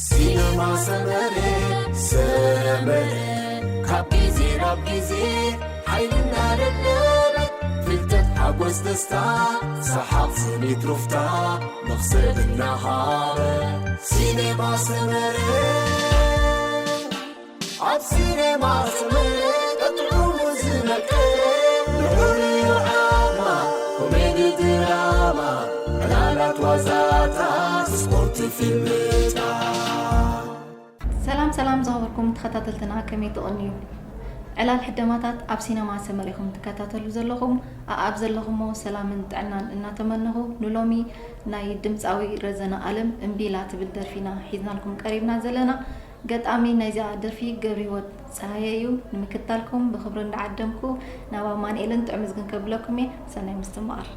ሲነማ ሰመረ፣ ሰመረ፣ ካብ ግዜ ናብ ግዜ ሓይልና ደለበት፣ ፍልጠት፣ ሓጎስ፣ ደስታ፣ ሰሓቕ፣ ስኒት፣ ሩፍታ፣ መኽሰብ እናሃበ። ሲነማ ሰመረ፣ ኣብ ሲነማ ሰመረ ጥዑሙ ዝመቀረ፣ ልዑል እዩ ዓቕማ፣ ኮሜዲ፣ ድራማ፣ ዕላላት፣ ዋዛታት፣ ስፖርት፣ ፊልምታት። ሰላም ሰላም ዝኸበርኩም ተኸታተልትና፣ ከመይ ትቕንዩ? ዕላል ሕደማታት ኣብ ሲነማ ሰመረ ኢኹም ትከታተሉ ዘለኹም። ኣኣብ ዘለኹሞ ሰላምን ጥዕናን እናተመነኹ፣ ንሎሚ ናይ ድምፃዊ ረዘነ ኣለም እምቢ ኢላ ትብል ደርፊና ሒዝናልኩም ቀሪብና ዘለና። ገጣሚ ናይዚኣ ደርፊ ገብረሂወት ፀሃየ እዩ። ንምክትታልኩም ብኽብሪ እንዳዓደምኩ ናብ ኣማኑኤልን ጥዑም ዝግን ከብለኩም እየ። ሰናይ ምስትምቓር።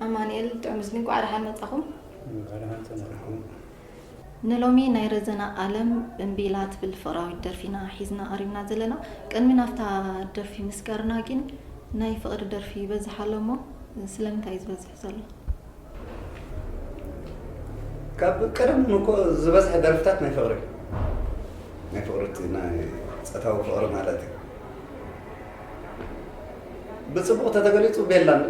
ኣማኑኤል ጥዑም ዝግን፣ እንኳዕ ደሓን መጻኹም። እንኳዕ ደሓን ጸናሕኩም። ንሎሚ ናይ ረዘነ ኣለም እምቢ ኢላ ትብል ፍቕራዊት ደርፊና ሒዝና ቀሪብና ዘለና። ቅድሚ ናብታ ደርፊ ምስጋርና ግን ናይ ፍቕሪ ደርፊ ይበዝሕ ኣሎ እሞ ስለምንታይ እዩ ዝበዝሕ ዘሎ? ካብ ቀደም እኮ ዝበዝሐ ደርፍታት ናይ ፍቕሪ እዩ። ናይ ፍቕሪ እቲ ናይ ጾታዊ ፍቕሪ ማለት እዩ። ብጽቡቕ ተተገሊጹ ቤላን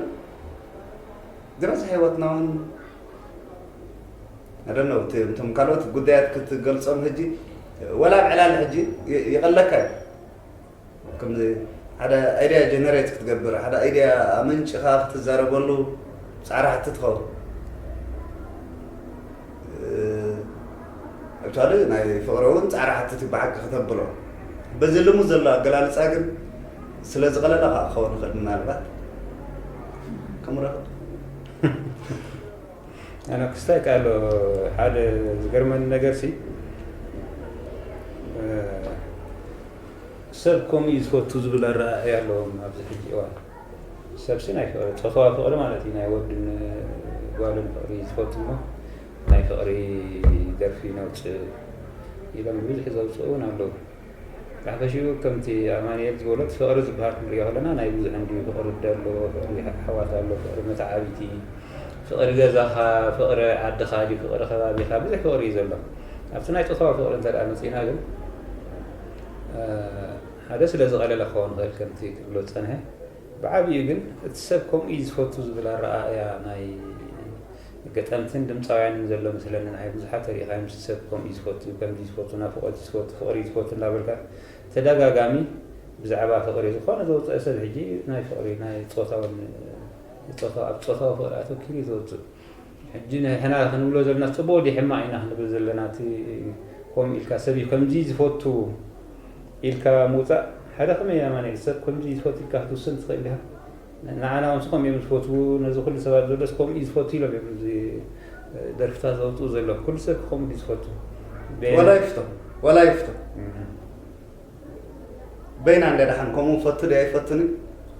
ዝበዝሐ ህይወትና እውን፣ I don't know፣ እቲ፣ እቶም ካልኦት ጉዳያት ክትገልጾም ሕጂ፣ ወላ ኣብ ዕላል ሕጂ ይ-፣ ይቐለካ እዩ። ከምዚ ሓደ ኣይድያ ጀነሬት ክትገብር፣ ሓደ ኣይድያ ኣመንጭኻ ክትዛረበሉ ጻዕሪ ሓቲ ትኸውን። እ፣ actually ናይ ፍቕሪ እውን ጻዕሪ ሓቲ እዩ ብሓቂ ክተብሎ። በዚ ልሙድ ዘሎ ኣገላልጻ ግን ስለ ዝቐለለ ከኣ ክኸውን ይኽእል ምናልባት። ከምኡ ዶ? ኣነ ክስታይ ከኣሎ ሓደ ዝገርመኒ ነገር ሲ፣ እ፣ ሰብ ከምኡ እዩ ዝፈቱ ዝብል ኣረኣእያ ኣለዎም ኣብዚ ሕጂ እዋን። ሰብሲ ናይ ፍቕሪ፣ ጾታዊ ፍቕሪ ማለት እዩ፣ ናይ ወድን ጓልን ፍቕሪ ዝፈቱ እሞ ናይ ፍቕሪ ደርፊ ነውጽእ ኢሎም ብዙሕ ዘውጽኡ እውን ኣለዉ። ብሓፈሽኡ ከምቲ ኣማኑኤል ዝበሎ፣ እቲ ፍቕሪ ዝበሃል ክንሪኦ ከለና ናይ ብዙሕ እንድዩ። ፍቕሪ ኣደ ኣሎ፣ ፍቕሪ ኣሕዋት ኣሎ፣ ፍቕሪ መተዓብይቲ፣ ፍቕሪ ገዛኻ፣ ፍቕሪ ዓድኻ ድዩ፣ ፍቕሪ ከባቢኻ፣ ብዙሕ ፍቕሪ እዩ ዘሎ። ኣብቲ ናይ ጾታዊ ፍቕሪ እንተ ደኣ መጺእና ግን፣ እ፣ ሓደ ስለ ዝቐለለ ክኸውን ይኽእል ከምቲ ክብሎ ዝጸንሐ። ብዓቢኡ ግን እቲ ሰብ ከምኡ እዩ ዝፈቱ ዝብል ኣረኣእያ ናይ ገጠምትን ድምጻውያንን ዘሎ መስለኒ። ንዓይ ብዙሓት ተሪኢኻ እዮም፣ ሰብ ከምኡ እዩ ዝፈቱ፣ ከምዚ እዩ ዝፈቱ፣ ናፍቖት እዩ ዝፈቱ፣ ፍቕሪ እዩ ዝፈቱ እንዳበልካ ተደጋጋሚ ብዛዕባ ፍቕሪ ዝኾነ ዘውጽአ ሰብ ሕጂ ናይ ፍቕሪ፣ ናይ ጾታውን፣ ጾታ-፣ ኣብ ጾታዊ ፍቕሪ ኣተኪሩ እዩ ዘውጽእ። ሕጂ ንሕና ክንብሎ ዘለና ጽቡቕ ድዩ ሕማቕ ኢና ክንብል ዘለና፣ እቲ ከምኡ ኢልካ ሰብ እዩ ከምዚ ዝፈቱ ኢልካ ምውጻእ፣ ሓደ ከመይ ኣማኑኤል ሰብ ከምዚ ዝፈቱ ኢልካ ክትውስን ትኽእል ዲኻ? ንዓና እውን ከምኡ እዮም ዝፈትዉ፣ ነዚ ኩሉ ሰባት ዘሎስ ከምኡ እዩ ዝፈቱ ኢሎም እዮም እዚ ደርፍታት ዘውፅኡ ዘለዉ። ኩሉ ሰብ ከምኡ ድዩ ዝፈቱ? በይና ወላ ይፍቶ፣ ወላ ይፍቶ። እም። በይና እንደ ደሓን ከምኡ ፈቱ ድዩ ኣይፈቱን እዩ?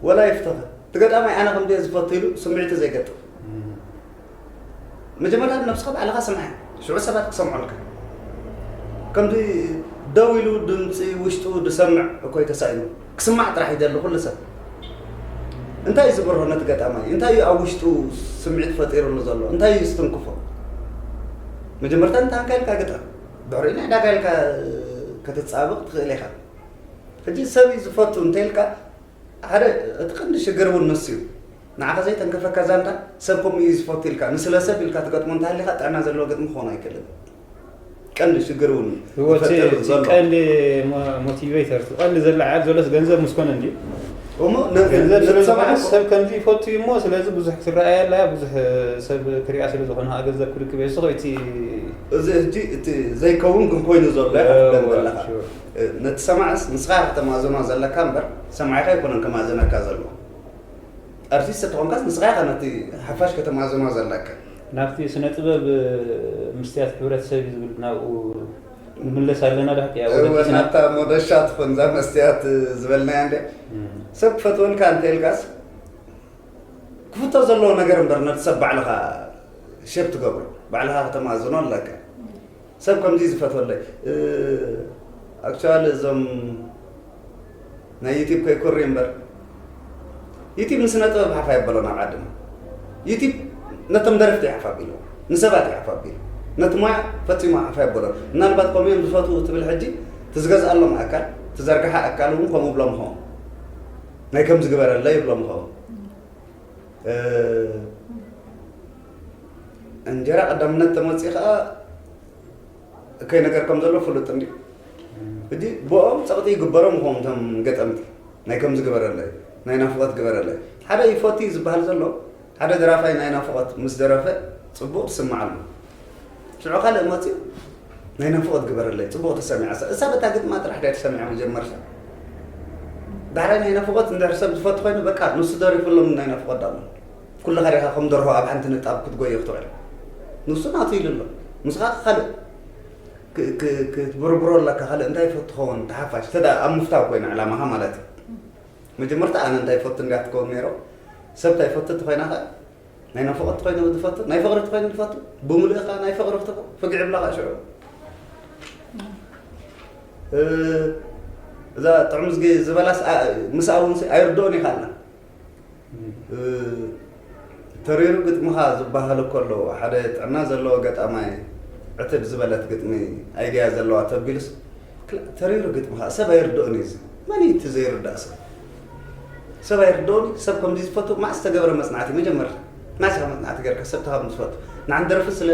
ወላ ይፍቶ። እቲ ገጣማይ ኣነ ከምዚ እየ ዝፈቱ ኢሉ ስምዒቱ ዘይገጥም። እም። መጀመርታ ንነብስኻ ባዕልኻ ስምዓ፣ ሽዑ ሰባት ክሰምዑልካ። ከምዚ ደው ኢሉ ድምፂ ውሽጡ ዝሰምዕ እኮ እዩ ተሳኢኑ። ክስማዕ ጥራሕ ይደሊ ኩሉ ሰብ። እንታይ እዩ ዝብርሆ ነቲ ገጣማይ? እንታይ እዩ ኣብ ውሽጡ ስምዒት ፈጢሩሉ ዘሎ? እንታይ እዩ ዝትንክፎ? መጀመርታ እንታይ እንካ ኢልካ ግጠም። ድሕሪኡ ናይ ዕዳጋ ኢልካ ከተጻብቕ ትኽእል ኢኻ። ሕጂ ሰብ እዩ ዝፈቱ እንተ ኢልካ፣ ሓደ፣ እቲ ቀንዲ ሽግር እውን ንሱ እዩ። ንዓኻ ዘይተንከፈካ ዛንታ፣ ሰብ ከምኡ እዩ ዝፈቱ ኢልካ፣ ንስለ ሰብ ኢልካ ትገጥሞ እንተሃሊኻ፣ ጥዕና ዘለዎ ግጥሚ ክኾን ኣይክእልን። ቀንዲ ሽግር እውን ህይወት ዝፈጥር እቲ ዘሎ። ቀንዲ ሞ-፣ ሞቲቬተር፣ እቲ ቀንዲ ዘለዓል ዘሎስ ገንዘብ ምስ ኮነ እንድዩ። እሞ ነ-፣ ገንዘብ ስለ ነቲ ዝኾነ ሰብኣይ እኮ ሰብ ከምዚ ይፈቱ እዩ እሞ፣ ስለዚ ብዙሕ ክትረኣየላ እያ፣ ብዙሕ ሰብ ክሪኣ ስለ ዝኾነ፣ ኣ፣ ገንዘብ ክርክብ እየ። እሱ ኾይ እቲ እዚ ሕጂ እቲ ዘይከውን ግን ኮይኑ ዘሎ እያ ክትብለኒ ዘለኻ። ሹር። ነቲ ሰማዕስ ንስኻ ኢኻ ከተማእዝኖ ዘለካ እምበር፣ ሰማዒኻ ኣይኮነን ከማእዝነካ ዘለዎ። ኣርቲስት እንተኾንካስ ንስኻ ኢኻ ነቲ ሓፋሽ ከተማእዝኖ ዘለካ። ናብቲ ስነ ጥበብ፣ እ፣ ምስትያት ሕብረተሰብ እዩ ዝብል፣ ናብኡ ንምለስ ኣለና ዶ? ሓቂ እያ፣ እወ፣ ወለዲትና። ናብታ ሞደሻ ትኾን እዛ መስትያት ዝበልናያ እንደ እም። ሰብ ክፈትወልካ እንተ ኢልካስ፣ ክፍቶ ዘለዎ ነገር እምበር፣ ነቲ ሰብ ባዕልኻ ሼፕ ትገብሮ፣ ባዕልኻ ከተማእዝኖ ኣለካ። ሰብ ከምዚ ዝፈትወለይ። እ፣ ኣክቹዋሊ እዞም ናይ ዩቲብ ከይኩሪ እምበር፣ ዩቲብ ንስነ ጥበብ ሓፍ ኣይበሎን ኣብ ዓድና። ዩቲብ ነቶም ደረፍቲ ይሓፍ ኣቢልዎ፣ ንሰባት ይሓፍ ኣቢሉ፣ ነቲ ሞያ ፈጺሙ ሓፍ ኣየበሎን። ምናልባት ከምኡ እዮም ዝፈትዉ ትብል ሕጂ፣ ትዝገዝኣሎም ኣካል፣ ትዘርግሓ ኣካል እውን ከምኡ ብሎም ኸውን። ናይ ከምዚ ግበረለይ ይብሎም ኸውን። እ፣ እንጀራ ቀዳምነት ተመጽኢ ኸኣ እከይ ነገር ከም ዘሎ ፍሉጥ እንዲ። ሕጂ ብኦም ጸቕጢ ይግበሮም ኸውን እቶም ገጠምቲ። ናይ ከምዚ ግበረለይ፣ ናይ ናፍቖት ግበረለይ። ሓደ ይፈቱ እዩ ዝበሃል ዘሎ፣ ሓደ ደራፋይ ናይ ናፍቖት ምስ ደረፈ ጽቡቕ ትስምዓሉ። ሽዑ ካልእ መጺኡ ናይ ናፍቖት ግበረለይ፣ ጽቡቕ ተሰሚዓ። እሳ፣ እሳ በታ ግጥማ ጥራሕ ድያ ተሰሚዓ መጀመርታ። ዳሕራይ ናይ ናፍቖት እንድሕር ሰብ ዝፈቱ ኮይኑ፣ በቃ ንሱ ደሪፉሎም ናይ ናፍቖት ዳሞ። ኩልኻ ዲኻ ከም ደርሆ ኣብ ሓንቲ ንጣብ ክትጎዮ ክትውዕል? ንሱ ናቱ ኢሉ ኣሎ። ንስኻ ካልእ ክ-፣ ክ-፣ ክትብርብሮ ኣለካ፣ ካልእ እንታይ ይፈቱ ኸውን ተሓፋሽ? እንተ ደኣ ኣብ ምፍታው ኮይና ዕላማኻ ማለት እዩ። መጀመርታ ኣነ እንታይ ይፈቱ እንድያ ክትከውን ነይሮ። ሰብ እንታይ ይፈቱ እንተኾይና ኸኣ፣ ናይ ናፍቖት ትኾይኑ ዝፈቱ፣ ናይ ፍቕሪ ትኾይኑ ዝፈቱ፣ ብምሉእኻ ናይ ፍቕሪ ክትኮ፣ ፍግዕ ይብላ ኸኣ ሽዑ። እ፣ እዛ ጥዑም ዝጊ ዝበላስ፣ ኣ-፣ ምስኣ እውን ሲ ኣይርድኦን እዩ ኻልና። እ፣ ተሪሩ ግጥምኻ ዝበሃል እኮ ኣለዎ። ሓደ ጥዕና ዘለዎ ገጣማይ ዕትብ ዝበለት ግጥሚ፣ ኣይድያ ዘለዋ ተቢሉስ፣ ክላ-፣ ተሪሩ ግጥምኻ ሰብ ኣይርድኦን እዩ። እዚ መን እዩ እቲ ዘይርዳእ ሰብ? ሰብ ኣይርድኦን እዩ። ሰብ ከምዚ ዝፈቱ መዓስ ዝተገብረ መጽናዕቲ? መጀመርታ መዓስ ኢኻ መጽናዕቲ ጌርካ ሰብ ተኻብ ዝፈቱ? ንዓን ደርፊ ስለ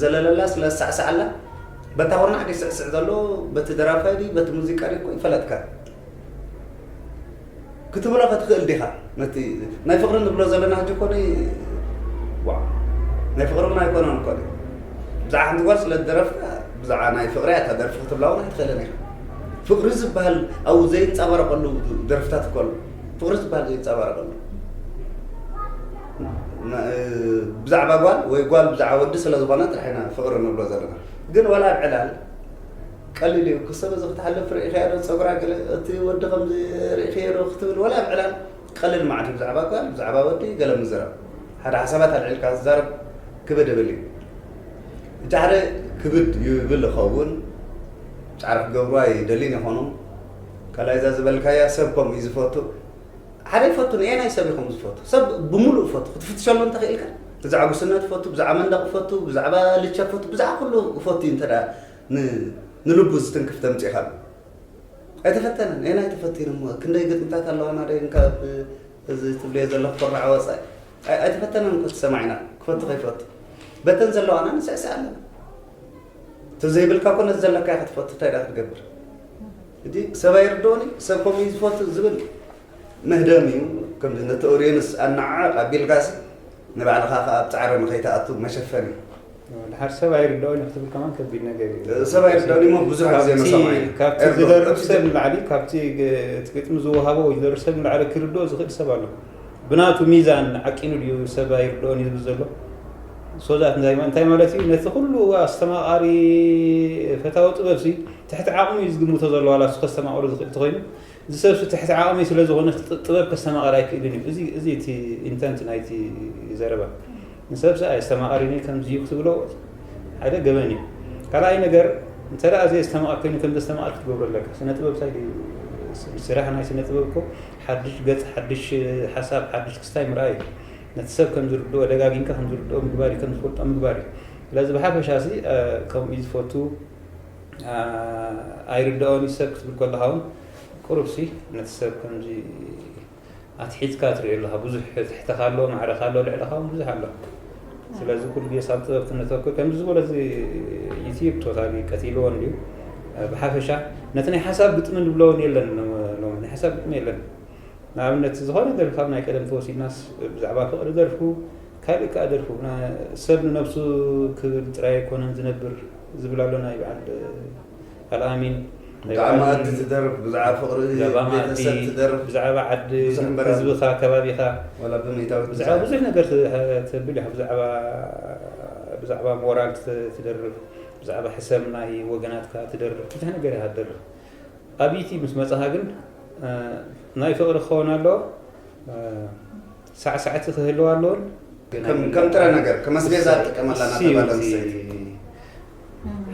ዘለለላ፣ ስለ ዝሳዕሳዓላ፣ በታ ኩርናዕ ድዩ ስዕስዕ ዘሎ፣ በቲ ደራፋይ ድዩ፣ በቲ ሙዚቃ ድዩ እኮ ይፈለጥካ። ክትብሎ ክትኽእል ዲኻ? ነቲ ናይ ፍቕሪ ንብሎ ዘለና ሕጂ ኮነ፣ ዋ፣ ናይ ፍቕሪ እውን ኣይኮነን ኮነ። ብዛዕባ ሓንቲ ጓል ስለ ዝደረፍካ፣ ብዛዕባ ናይ ፍቕሪ እያ እታ ደርፊ ክትብላ እውን ኣይትኽእልን ኢኻ። ፍቕሪ ዝበሃል ኣብኡ ዘይንጸባረቐሉ ደርፍታት እኮ ኣሎ። ፍቕሪ ዝበሃል ዘይንጸባረቐሉ። ን-፣ ብዛዕባ ጓል ወይ ጓል ብዛዕባ ወዲ ስለ ዝኾነ ጥራሕ ኢና ፍቕሪ ንብሎ ዘለና። ግን ዋላ ኣብ ዕላል ቀሊል እዩ። ክሰብ እዚ ክትሓልፍ ርኢኻዮ ዶ? ጸጉራ ገለ፣ እቲ ወዲ ከምዚ ርኢኻዮ ዶ ክትብል፣ ዋላ ኣብ ዕላል ቀሊል ማዕድ ብዛዕባ ጓል፣ ብዛዕባ ወዲ ገለ ምዝራብ። ሓደ ሓሳባት ኣልዒልካ ዝዛረብ ክብድ ይብል እዩ። እቲ ሓደ ክብድ ይብል ይኸውን፣ ጻዕሪ ክገብሩ ኣይደልዩን ይኾኑ። ካልኣይ እዛ ዝበልካያ ሰብ ከምኡ እዩ ዝፈቱ። ሓደ ይፈቱ፣ ንኤናይ ሰብ እዩ ከምኡ ዝፈቱ። ሰብ ብምሉእ ይፈቱ። ክትፍትሸሉ እንተኽኢልካ፣ ብዛዕባ ጉስነት ይፈቱ፣ ብዛዕባ መንደቕ ይፈቱ፣ ብዛዕባ ልቻ ይፈቱ፣ ብዛዕባ ኩሉ ይፈቱ እዩ እንተ ደኣ ን-፣ ንልቡ ዝትንክፍ ተምጺእካ። ኣይተፈተነን፣ ኤናይ ተፈቲኑ እሞ፣ ክንደይ ግጥምታት ኣለዋና ደይ እንካ ብ-፣ እዚ ትብልዮ ዘለኹ ኩራዕ ወጻኢ። ኣይ-፣ ኣይተፈተነን እኮ እቲ ሰማዒና፣ ክፈቱ ከይፈቱ። በተን ዘለዋና ንስዕስዕ ኣለና። እቲ ዘይብልካ እኮ ነቲ ዘለካ ኢኻ ትፈቱ፣ እንታይ ደኣ ክትገብር? ሕጂ ሰብ ኣይርድኦን እዩ፣ ሰብ ከምኡ እዩ ዝፈቱ ዝብል መህደም እዩ። ከምዚ ነቲ ኦድየንስ ኣነዓዕቕ ኣቢልካሲ ንባዕልኻ ከኣ ኣብ ጻዕሪ ንኸይትኣቱ መሸፈኒ። ድሓር ሰብ ኣይርድኦን እዩ ክትብል ከማን ከቢድ ነገር እዩ። ሰብ ኣይርድኦን እዩ እሞ ብዙሕ ግዜ ካብቲ፣ መሰማዒ እዩ። ካብቲ ኤርዶ፣ ዝደርፍ ካብቲ ሰብ ንላዕሊ፣ ካብቲ ግ-፣ እቲ ግጥሚ ዝወሃቦ ወይ ዝደርፍ ሰብ ንላዕሊ ክርድኦ ዝኽእል ሰብ ኣሎ። ብናቱ ሚዛን ዓቂኑ ድዩ ሰብ ኣይርድኦን እዩ ዝብል ዘሎ? ሶ ዛት እንታይ ማ-፣ እንታይ ማለት እዩ? ነቲ ኩሉ ኣስተማቓሪ ፈታዊ ጥበብሲ ትሕቲ ዓቕሙ እዩ ዝግምቶ ዘሎ፣ ዋላ እሱ ከስተማቕሮ ዝኽእል እንተኾይኑ፣ እዚ ሰብሲ ትሕቲ ዓቕሚ ስለ ዝኾነ ጥ-፣ ጥበብ ከስተማቕር ኣይክእልን እዩ። እዚ፣ እዚ እቲ ኢንተንት ናይቲ ዘረባ። ንሰብሲ ኣየስተማቕርን እዩ ከምዚ እዩ ክትብሎ ሓደ ገበን እዩ። ካልኣይ ነገር፣ እንተ ደኣ ዘየስተማቕር ኮይኑ ከም ዘስተማቕር ክትገብሮ ኣለካ። ስነ ጥበብ ሳይ ድዩ፣ ስራሕ ናይ ስነ ጥበብ እኮ ሓድሽ ገጽ፣ ሓድሽ ሓሳብ፣ ሓድሽ ክስታይ ምርኣይ እዩ። ነቲ ሰብ ከም ዝርድኦ፣ ደጋጊምካ ከም ዝርድኦ ምግባር እዩ፣ ከም ዝፈልጦ ምግባር እዩ። ስለዚ ብሓፈሻ ሲ፣ እ፣ ከምኡ እዩ ዝፈቱ፣ እ፣ ኣይርድኦን እዩ ሰብ ክትብል ከለኻ እውን ቁሩብ ሲ ነቲ ሰብ ከምዚ ኣትሒዝካ ትርእዮ ኣለኻ። ብዙሕ ትሕተኻ ኣሎ፣ ማዕረኻ ኣሎ፣ ልዕለኻ እውን ብዙሕ ኣሎ። ስለዚ ኩሉ ግዜ ሳብ ጥበብ ክነተኩር፣ ከምዚ ዝበሎ እዚ ዩቲዩብ ቶታሊ ቀቲልዎ እንድዩ። እ፣ ብሓፈሻ ነቲ ናይ ሓሳብ ግጥሚ ንብሎ እውን የለን፣ ሎሚ ናይ ሓሳብ ግጥሚ የለን። ንኣብነት፣ ዝኾነ ደርፊ ካብ ናይ ቀደም ተወሲድናስ፣ ብዛዕባ ፍቕሪ ደርፉ፣ ካልእ ከኣ ደርፉ፣ ና-፣ ሰብ ንነብሱ ክብል ጥራይ ኣይኮነን ዝነብር ዝብል ኣሎ፣ ናይ በዓል ኣልኣሚን፣ ናይ ብዛዕባ በዓል መኣዲ ትደርፍ፣ ብዛዕባ ፍቕሪ ብዛዕባ መኣዲ፣ ቤተሰብ ትደርፍ፣ ብዛዕባ ዓዲ፣ ብዙሕ እምበር ኣሎ። ህዝብኻ፣ ከባቢኻ፣ ዋላ ብመይታዊ ብዛዕባ ትዛረብ። ብዙሕ ነገር ት-፣ ተብል ኢኻ። ብዛዕባ፣ ብዛዕባ ሞራል ት-፣ ትደርፍ፣ ብዛዕባ ሕሰም ናይ ወገናትካ ትደርፍ፣ ብዙሕ ነገር ኢኻ ትደርፍ። ኣብ ዩቲብ ምስ መጻኻ ግን፣ እ፣ ናይ ፍቕሪ ክኸውን ኣለዎ፣ እ፣ ሳዕሳዕቲ ክህልው ኣለዎን። ከም፣ ከም ጥረ ነገር፣ ከም ኣስቤዛ እሱ፣ ትጥቀመላ እሱ እናተባለ እዩ እቲ ንሰይቲ።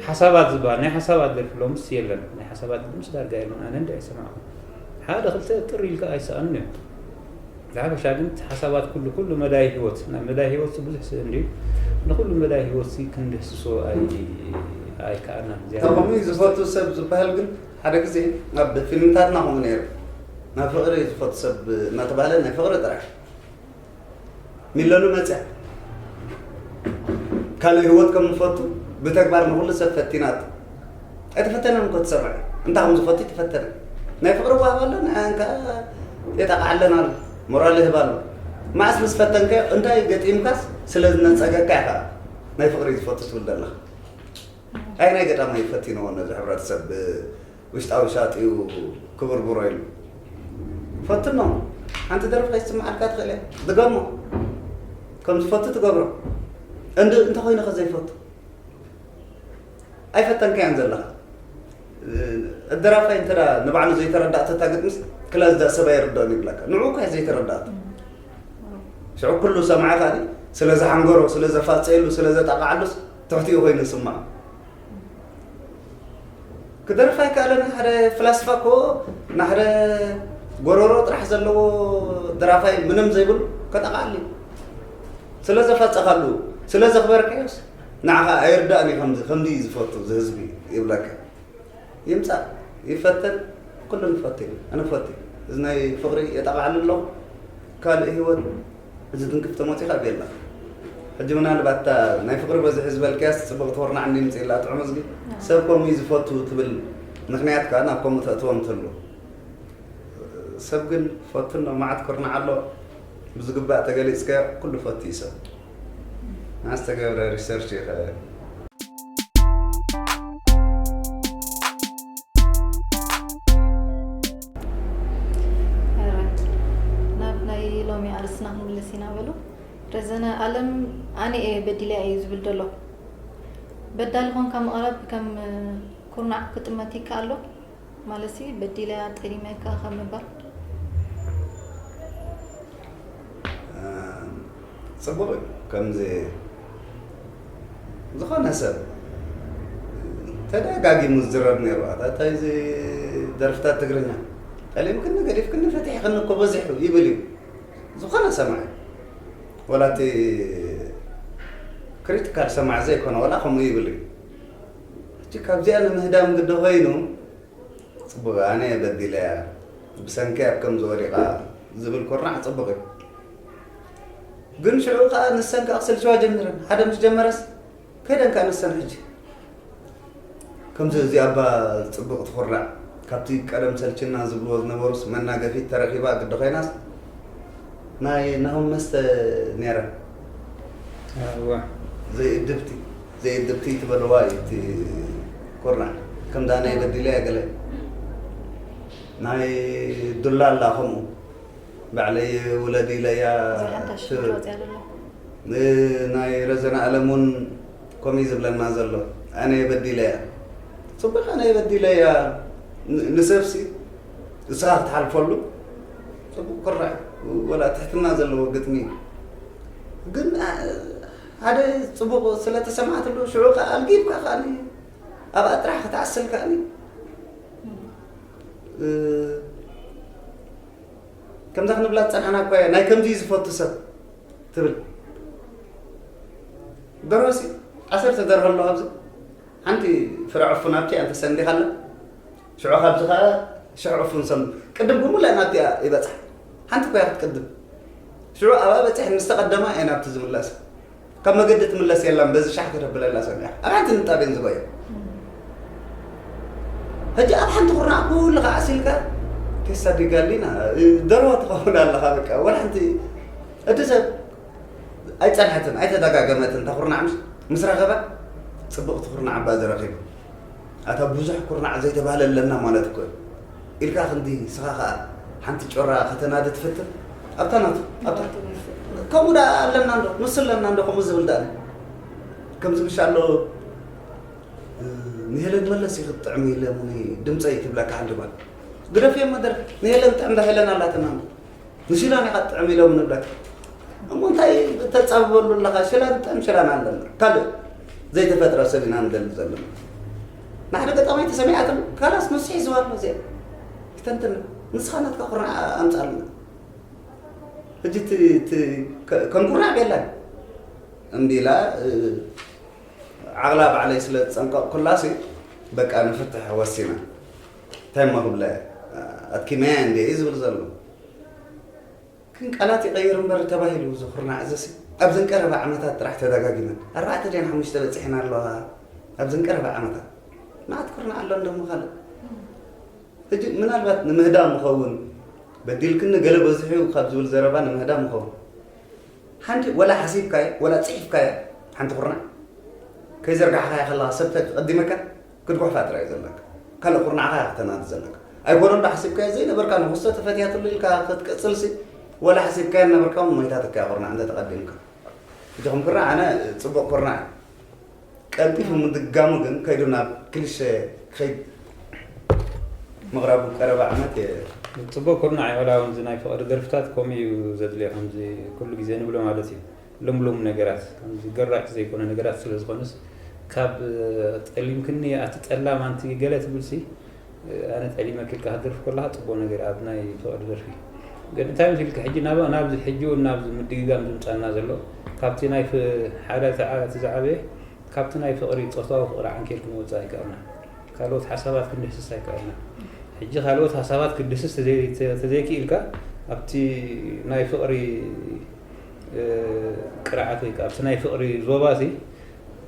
ሓሳባት ዝበሃል፣ ናይ ሓሳባት ደርፊ ሎምስ የለን። ናይ ሓሳባት ድምፅ ዳርጋ የለን። ኣነ እንዲ ኣይሰማዕኩ። ሓደ ክልተ ጥር ኢልካ ኣይሰኣኑን እዮም። ንሓፈሻ ግን እቲ ሓሳባት ኩሉ ኩሉ መዳይ ህይወት ናብ መዳይ ህይወት ብዙሕ ስእን ድዩ ንኩሉ መዳይ ህይወት ክንድህስሶ ኣይከኣልናን። ከምኡ ዝፈቱ ሰብ ዝበሃል ግን ሓደ ግዜ ኣብ ፊልምታትና ከምኡ ነይሩ። ናብ ፍቕሪ ዝፈቱ ሰብ እናተባህለ ናይ ፍቕሪ ጥራሕ ሚለኑ መፅያ ካልእ ህይወት ከም ዝፈቱ ብተግባር ንኩሉ ሰብ ፈቲናት ኣይተፈተነን እኮ ትሰምዐ እንታይ ከም ዝፈቱ ተፈተነ ናይ ፍቅሪ ዋህብ ኣሎ ንዓን ከ የጠቃዓለን ኣሎ ሞራል ይህብ ኣሎ መዓስ ምስ ፈተንካዮ እንታይ ገጢምካስ ስለ ዝነፀገካ ኢኻ ናይ ፍቅሪ ዝፈቱ ትብል ዘለኻ ኣይ ናይ ገዳማይ ፈቲንዎ ነዚ ሕብረተሰብ ውሽጣዊ ሻጥኡ ክብርብሮ ኢሉ ፈትኖ ሓንቲ ደርፊ ከይስምዓልካ ትኽእል እያ ድገሞ ከም ዝፈቱ ትገብሮ እንድ እንተኮይኑ ከ ዘይፈቱ ኣይፈተንካያን ዘለኻ እደራፋይ እንተ ንባዕሉ ዘይተረዳእቶ እታ ግጥምስ ክላስ ዳ ሰብ ኣይርድኦን ይብለካ ንዑ እኳ ዘይተረዳእቶ ሽዑ ኩሉ ሰማዒ ካሊ ስለ ዝሓንገሮ ስለ ዘፋፀየሉ ስለ ዘጣቃዓሉስ ትሕቲኡ ኮይኑ ይስምዖ ክደርፍ ኣይከኣለን ሓደ ፍላስፋ እኮ ናሕደ ጎረሮ ጥራሕ ዘለዎ ደራፋይ ምንም ዘይብሉ ከጠቃዓሉ እዩ ስለ ዘፋፀኻሉ ስለ ዘኽበርካዮስ ንዓኻ ኣይርዳእን እዩ ከምዚ ከምዚ እዩ ዝፈቱ እዚ ህዝቢ ይብለካ ይምፃእ ይፈተን ኩሉ ንፈቱ እዩ ኣነ ፈቱ እዚ ናይ ፍቅሪ የጠቃዕሉ ኣለኹ ካልእ ህይወት እዚ ትንክፍ ተመፂኻ ቤላ ሕጂ ምናልባት እታ ናይ ፍቅሪ በዝሒ ዝበልክያስ ፅቡቅ ትወርናዕ እንዲ ምፅእላ ጥዑም እዝጊ ሰብ ከምኡ እዩ ዝፈቱ ትብል ምክንያት ከዓ ናብ ከምኡ ተእትዎም ትህሉ ሰብ ግን ፈቱ ኣሎ መዓት ኩርናዕ ኣሎ ብዝግባእ ተገሊፅካዮ ኩሉ ፈቱ እዩ ሰብ ናስተገብረ ሪሰርች ይኸ ናይ ሎሚ ኣርእስትና ክንምልስ ኢና በሉ። ረዘነ ኣለም ኣነ እየ በዲለያ እዩ ዝብል ዘሎ። በዳሊ ኾንካ ምቕራብ ከም ኩርናዕ ክጥመት ይከኣሎ? ማለትሲ በዲለያ ጠሊመካ ካብ ምባል። ፅቡቕ እዩ ከምዚ ዝኾነ ሰብ ተደጋጊሙ ዝዝረብ ነይሩ ኣታ እንታይ እዚ ደርፍታት ትግርኛ ጠሊምክኒ ገዲፍክኒ ፈቲሕክኒ እኮ በዚሑ ይብል እዩ ዝኾነ ሰማዒ ወላ እቲ ክሪቲካል ሰማዒ ዘይኮነ ወላ ከምኡ ይብል እዩ ሕጂ ካብዚኣ ንምህዳም ግዲ ኮይኑ ፅቡቅ ኣነ በዲለያ ብሰንኪ ኣብ ከምዚ ወዲቃ ዝብል ኩርናዕ ፅቡቅ እዩ ግን ሽዑ ከዓ ንሰን ከዓ ክስልችዋ ጀሚረን ሓደ ምስ ጀመረስ ከይደን ከዓ ንሰን ሕጂ ከምዚ እዚ ኣባ ፅቡቅ ትኩርናዕ ካብቲ ቀደም ሰልችና ዝብልዎ ዝነበሩስ መናገፊት ተረኪባ ግዲ ኮይናስ ናይ ናሆም መስተ ነይራ ዘይእድብቲ ዘይእድብቲ ትበልዋ እዩ እቲ ኩርናዕ ከምዳ ናይ በዲለያ ገለ ናይ ዱላ ኣላ ከምኡ ባዕለይ ውለድ ኢለያ ናይ ረዘነ ኣለም እውን ከምኡ ዝብለና ዘሎ ኣነ የበዲለያ ፅቡቅ ኣነ የበዲለያ ንሰብሲ ንስኻ ክትሓልፈሉ ፅቡቅ ክራዕ ወላ ትሕትና ዘለዎ ግጥሚ ግን ሓደ ፅቡቅ ስለተሰማዕትሉ ሽዑ ከዓ ኣልጊብካ ከኣኒ ኣብኣ ጥራሕ ክትዓስል ከኣኒ ከምዛ ክንብላ ዝፀናሕና እኳ ናይ ከምዚ ዝፈቱ ሰብ ትብል ደርሆሲ ዓሰርተ ደርሆ ኣለዋ ኣብዚ ሓንቲ ፍረ ዕፉን ኣብቲ እያ እንተሰንዲኻ ኣላ ሽዑ ካብዚ ከዓ ሽሕ ዕፉን ሰም ቅድም ብሙሉእ ናብቲ እያ ይበፅሕ ሓንቲ እኳ እያ ክትቅድም ሽዑ ኣብኣ በፂሐ ምስ ተቐደማ እየ ናብቲ ዝምለስ ካብ መገዲ ትምለስ የላን በዚ ሻሕ ክተብለላ ሰሚዐ ኣብ ሓንቲ ንጣብ እየን ዝበዮ ሕጂ ኣብ ሓንቲ ኩርናዕ ኩልኻ ዓሲልካ ቴሳ ዲጋሊና ደርሆ ትኸውን ኣለኻ በቃ ወላ ሓንቲ እቲ ሰብ ኣይፀንሐትን ኣይተደጋገመትን እታ ኩርናዕ ምስ ምስ ረኸበ ፅብቕቲ ኩርናዕ እባ ዝረኺቡ ኣታ ብዙሕ ኩርናዕ ዘይተባህለ ኣለና ማለት እኮ እዩ ኢልካ ክንዲ ንስኻ ከዓ ሓንቲ ጮራ ከተናዲ ትፍትን ኣብታ ናቱ ኣብታ ከምኡ ዳ ኣለና እንዶ ንሱ ኣለና እንዶ ከምኡ ዝብል ዳ ከምዚ ብሻ ኣሎ ንሄለን መለስ ይኽጥዕም ኢለ ሙኒ ድምፀይ ትብለካ ሓንቲ ጓል ግደፍዮ መደር ንሄለን ጥዕምዳ ሄለን ኣላትና እንዶ ንሽላን ኢኻ ጥዕም ኢሎም ንብለካ እሞ እንታይ ተፃብበሉ ኣለኻ ሽላን ጥዕም ሽላን ኣለና ካልእ ዘይተፈጥረ ሰብ ኢና ንደሊ ዘለና ንሓደ ገጣማይ ተሰሚዓትሉ ካላስ ንሱ ሒዝዋ ኣሎ እዚኣ ክተንትን ንስኻ ናትካ ኩርናዕ ኣምፃልና ሕጂ እቲ እቲ ከ- ከም ኩርናዕ ቤላ እምቢላ እ፣ ዓቕላ ባዕለይ ስለ ዝጸንቀቕኩላሲ በቃ ንፍትሕ ወሲና። እንታይ እሞ ክብለ ኣትኪመያ እንደ እዩ ዝብል ዘሎ። ግን ቃላት ይቐይር እምበር ተባሂሉ እዚ ኩርናዕ እዚሲ ኣብዘን ቀረባ ዓመታት ጥራሕ ተደጋጊመን ኣርባዕተ ድን ሓሙሽተ በፂሐን ኣለዋ። ኣብዘን ቀረባ ዓመታት መዓት ኩርናዕ ኣሎ እንደሞ ካልእ ሕጂ ምናልባት ንምህዳም ምኸውን በዲልክኒ ገለ በዚሑ ካብ ዝብል ዘረባ ንምህዳም ምኸውን ሓንቲ ወላ ሓሲብካዮ ወላ ፅሒፍካዮ ሓንቲ ኩርናዕ ከይዘርጋሕካያ ከለካ ሰብ ተቀዲመካ ክትጉሕፋ ጥራይ እዩ ዘለካ። ካልእ ኩርናዕካ ክትናዲ ዘለካ ኣይኮነን ዶ ሓሲብካዮ ዘይነበርካ ንክስቶ ተፈትያትሉ ኢልካ ክትቅፅልሲ ወላ ሓሲብካዮ ነበርካ እውን ሞይታትካ ኩርናዕ እንተ ተቀዲምካ። ሕጂ ከም ኩርናዕ ኣነ ፅቡቅ ኩርናዕ እዩ። ቀልጢፉ ምድጋሙ ግን ከይዱ ናብ ክሊሸ ክኸይድ ምቕራቡ ቀረባ ዓመት እየ። ፅቡቅ ኩርናዕ እዩ። ዋላ እውን እዚ ናይ ፍቕሪ ደርፍታት ከምኡ እዩ ዘድልዮ ከምዚ ኩሉ ግዜ ንብሎ ማለት እዩ። ልምሉም ነገራት ከምዚ ገራጭ ዘይኮነ ነገራት ስለ ዝኾነስ ካብ ጠሊምክኒ ኣቲ ጠላም ኣንቲ ገለ ትብልሲ ኣነ ጠሊመኪ ኢልካ ክትደርፍ ከለካ ፅቡቅ ነገር ኣብ ናይ ፍቕሪ ደርፊ ግን እንታይ መሲልካ ሕጂ ናብ ናብዚ ሕጂ እውን ናብዚ ምድግጋም ዝምፃና ዘሎ ካብቲ ናይ ፍ- ሓደ ተዓ- እቲ ዝዓበየ ካብቲ ናይ ፍቕሪ ፆታዊ ፍቕሪ ዓንኬል ክንወፅእ ኣይከኣልና ካልኦት ሓሳባት ክንድህስስ ኣይከኣልና ሕጂ ካልኦት ሓሳባት ክድህስስ ተዘይ- ተ- ተዘይክኢልካ ኣብቲ ናይ ፍቕሪ እ፣ ቅርዓት ወይ ከዓ ኣብቲ ናይ ፍቕሪ ዞባ እዚ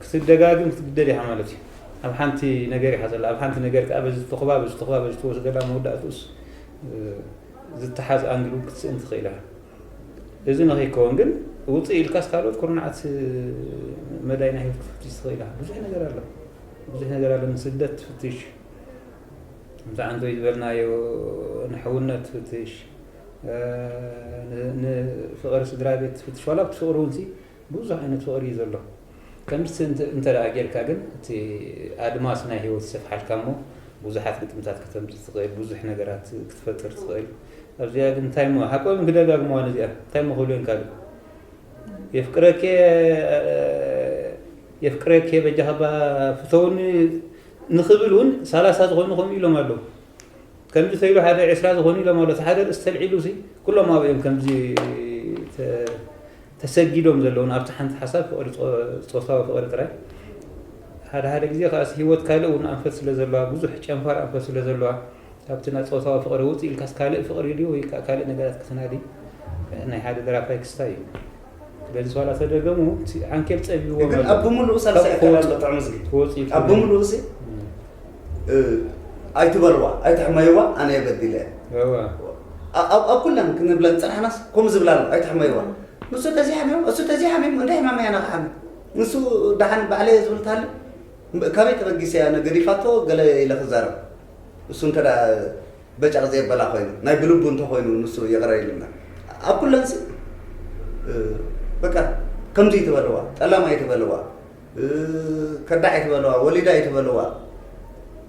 ክትደጋግም ክትግደድ ኢኻ ማለት እዩ። ኣብ ሓንቲ ነገር ኢኻ ዘላ፣ ኣብ ሓንቲ ነገር ከዓ በዚ ትኹባ፣ በዚ ትኹባ፣ በዚ ትወስደላ መወዳእትኡስ እ፣ ዝተሓዝ ኣንግል እውን ክትስእን ትኽእል ኢኻ። እዚ ንኸይከውን ግን ውፅእ ኢልካስ ካልኦት ኩርናዓት መዳይ ናይ ህይወት ክትፍትሽ ትኽእል ኢኻ። ብዙሕ ነገር ኣሎ፣ ብዙሕ ነገር ኣሎ። ንስደት ትፍትሽ፣ ከምቲ ዓንቶይ ዝበልናዮ ንሕውነት ትፍትሽ፣ እ፣ ን- ንፍቕሪ ስድራ ቤት ትፍትሽ። ዋላ ኣብቲ ፍቕሪ እውን ሲ ብዙሕ ዓይነት ፍቕሪ እዩ ዘሎ። ከምዚ እንተ- እንተ ደኣ ጌርካ ግን እቲ ኣድማስ ናይ ህይወት ይሰፍሓልካ እሞ ብዙሓት ግጥምታት ከተምፅእ ትኽእል፣ ብዙሕ ነገራት ክትፈጥር ትኽእል። ኣብዚኣ ግን እንታይ እሞ ሓቆም ክደጋግመዋ ነዚኣ እንታይ እሞ ክብልዮን ካልእ የፍቅረኪ የፍቅረኪ በጃኻ ባ ፍተውኒ ንኽብል እውን ሰላሳ ዝኾኑ ከምኡ ኢሎም ኣለዉ። ከምዚ ተይሉ ሓደ ዕስራ ዝኾኑ ኢሎም ኣለዉ። እቲ ሓደ ርእሲ ተልዒሉ ሲ ኩሎም ኣብኦም ከምዚ ተ- ተሰጊዶም ዘለዉ ኣብቲ ሓንቲ ሓሳብ ፍቕሪ ጾ- ጾታዊ ፍቕሪ ጥራይ ሓደ ሓደ ግዜ ከኣስ ህይወት ካልእ እውን ኣንፈት ስለ ዘለዋ ብዙሕ ጨንፋር ኣንፈት ስለ ዘለዋ ካብቲ ናይ ጾታዊ ፍቕሪ ውፅእ ኢልካስ ካልእ ፍቕሪ ድዩ ወይ ከዓ ካልእ ነገራት ክትናዲ ናይ ሓደ ደራፋይ ክስታይ እዩ። ስለዚ ዋላ ተደገሙ እቲ ዓንኬል ፀቢብዎም ግን ኣሎ። ኣብ ብምሉኡ ሳልሳይ ካብ ኣካል ኣሎ ጥዑም ዝጊ ክወፅእ ኣብ ይኽእል። ብምሉኡ ሲ እ፣ ኣይትበልዋ ኣይትሕመይዋ ኣነ የበዲለ እየ። እዋ። ኣብ ኣብ ኩለን ክንብለን ፅናሕናስ ከምኡ ዝብላ ኣሎ ኣይትሕመይዋ ንሱ ተዚሓሚሙ እሱ ተዚሓሚሙ እንታይ ሕማም እያ ናክሓሚ ንሱ ደሓን ባዕለ እየ ዝብል ታሃሊ ካበይ ተበጊሰ እያ ገዲፋቶ ገለ ኢለ ክዛረብ እሱ እንተ በጫቕ ዘየበላ ኮይኑ ናይ ብልቡ እንተኮይኑ ንሱ ይቕረ ኢሉና ኣብ ኩለን ሲ በቃ ከምዚ ይትበልዋ ጠላም ኣይትበልዋ ከዳዕ ኣይትበልዋ ወሊዳ ኣይትበልዋ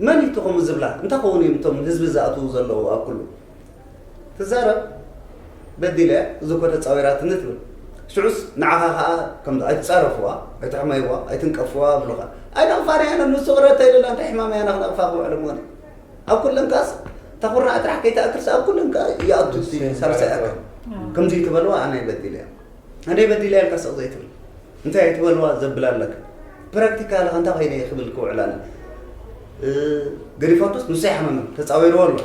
መን እዩ ከምኡ ዝብላ እንታይ ከውን እዮም እቶም ህዝቢ ዝኣትዉ ዘለዉ ኣብ ኩሉ ትዛረብ በዲለ እያ እዚ እኮ ተፃዊራትኒ ትብል ሽዑስ ንዓኻ ከዓ ከም ኣይትፃረፍዋ ኣይትሕመይዋ ኣይትንቀፍዋ ብሉኻ ኣይነቕፋን እያ ንሱ ቅረ ተይልና እንታይ ሕማም እያ ንክነቕፋ ክውዕል እሞኒ ኣብ ኩለን ከኣስ ተኹርናዕ ጥራሕ ከይትኣክልስ ኣብ ኩለን ከኣ ይኣቱ እቲ ሳልሳይ ኣካል ከምዚ ትበልዋ ኣነ ይበዲል እያ ኣነ ይበዲል እያ ኢልካ ስቕ ዘይትብል እንታይ ኣይትበልዋ ዘብል ኣለካ ፕራክቲካል ከ እንታይ ኮይነ እየ ክብል ክውዕል ኣለ ገዲፋቶስ ንሱ ይሓመመ ተፃዊርዎ ኣሎ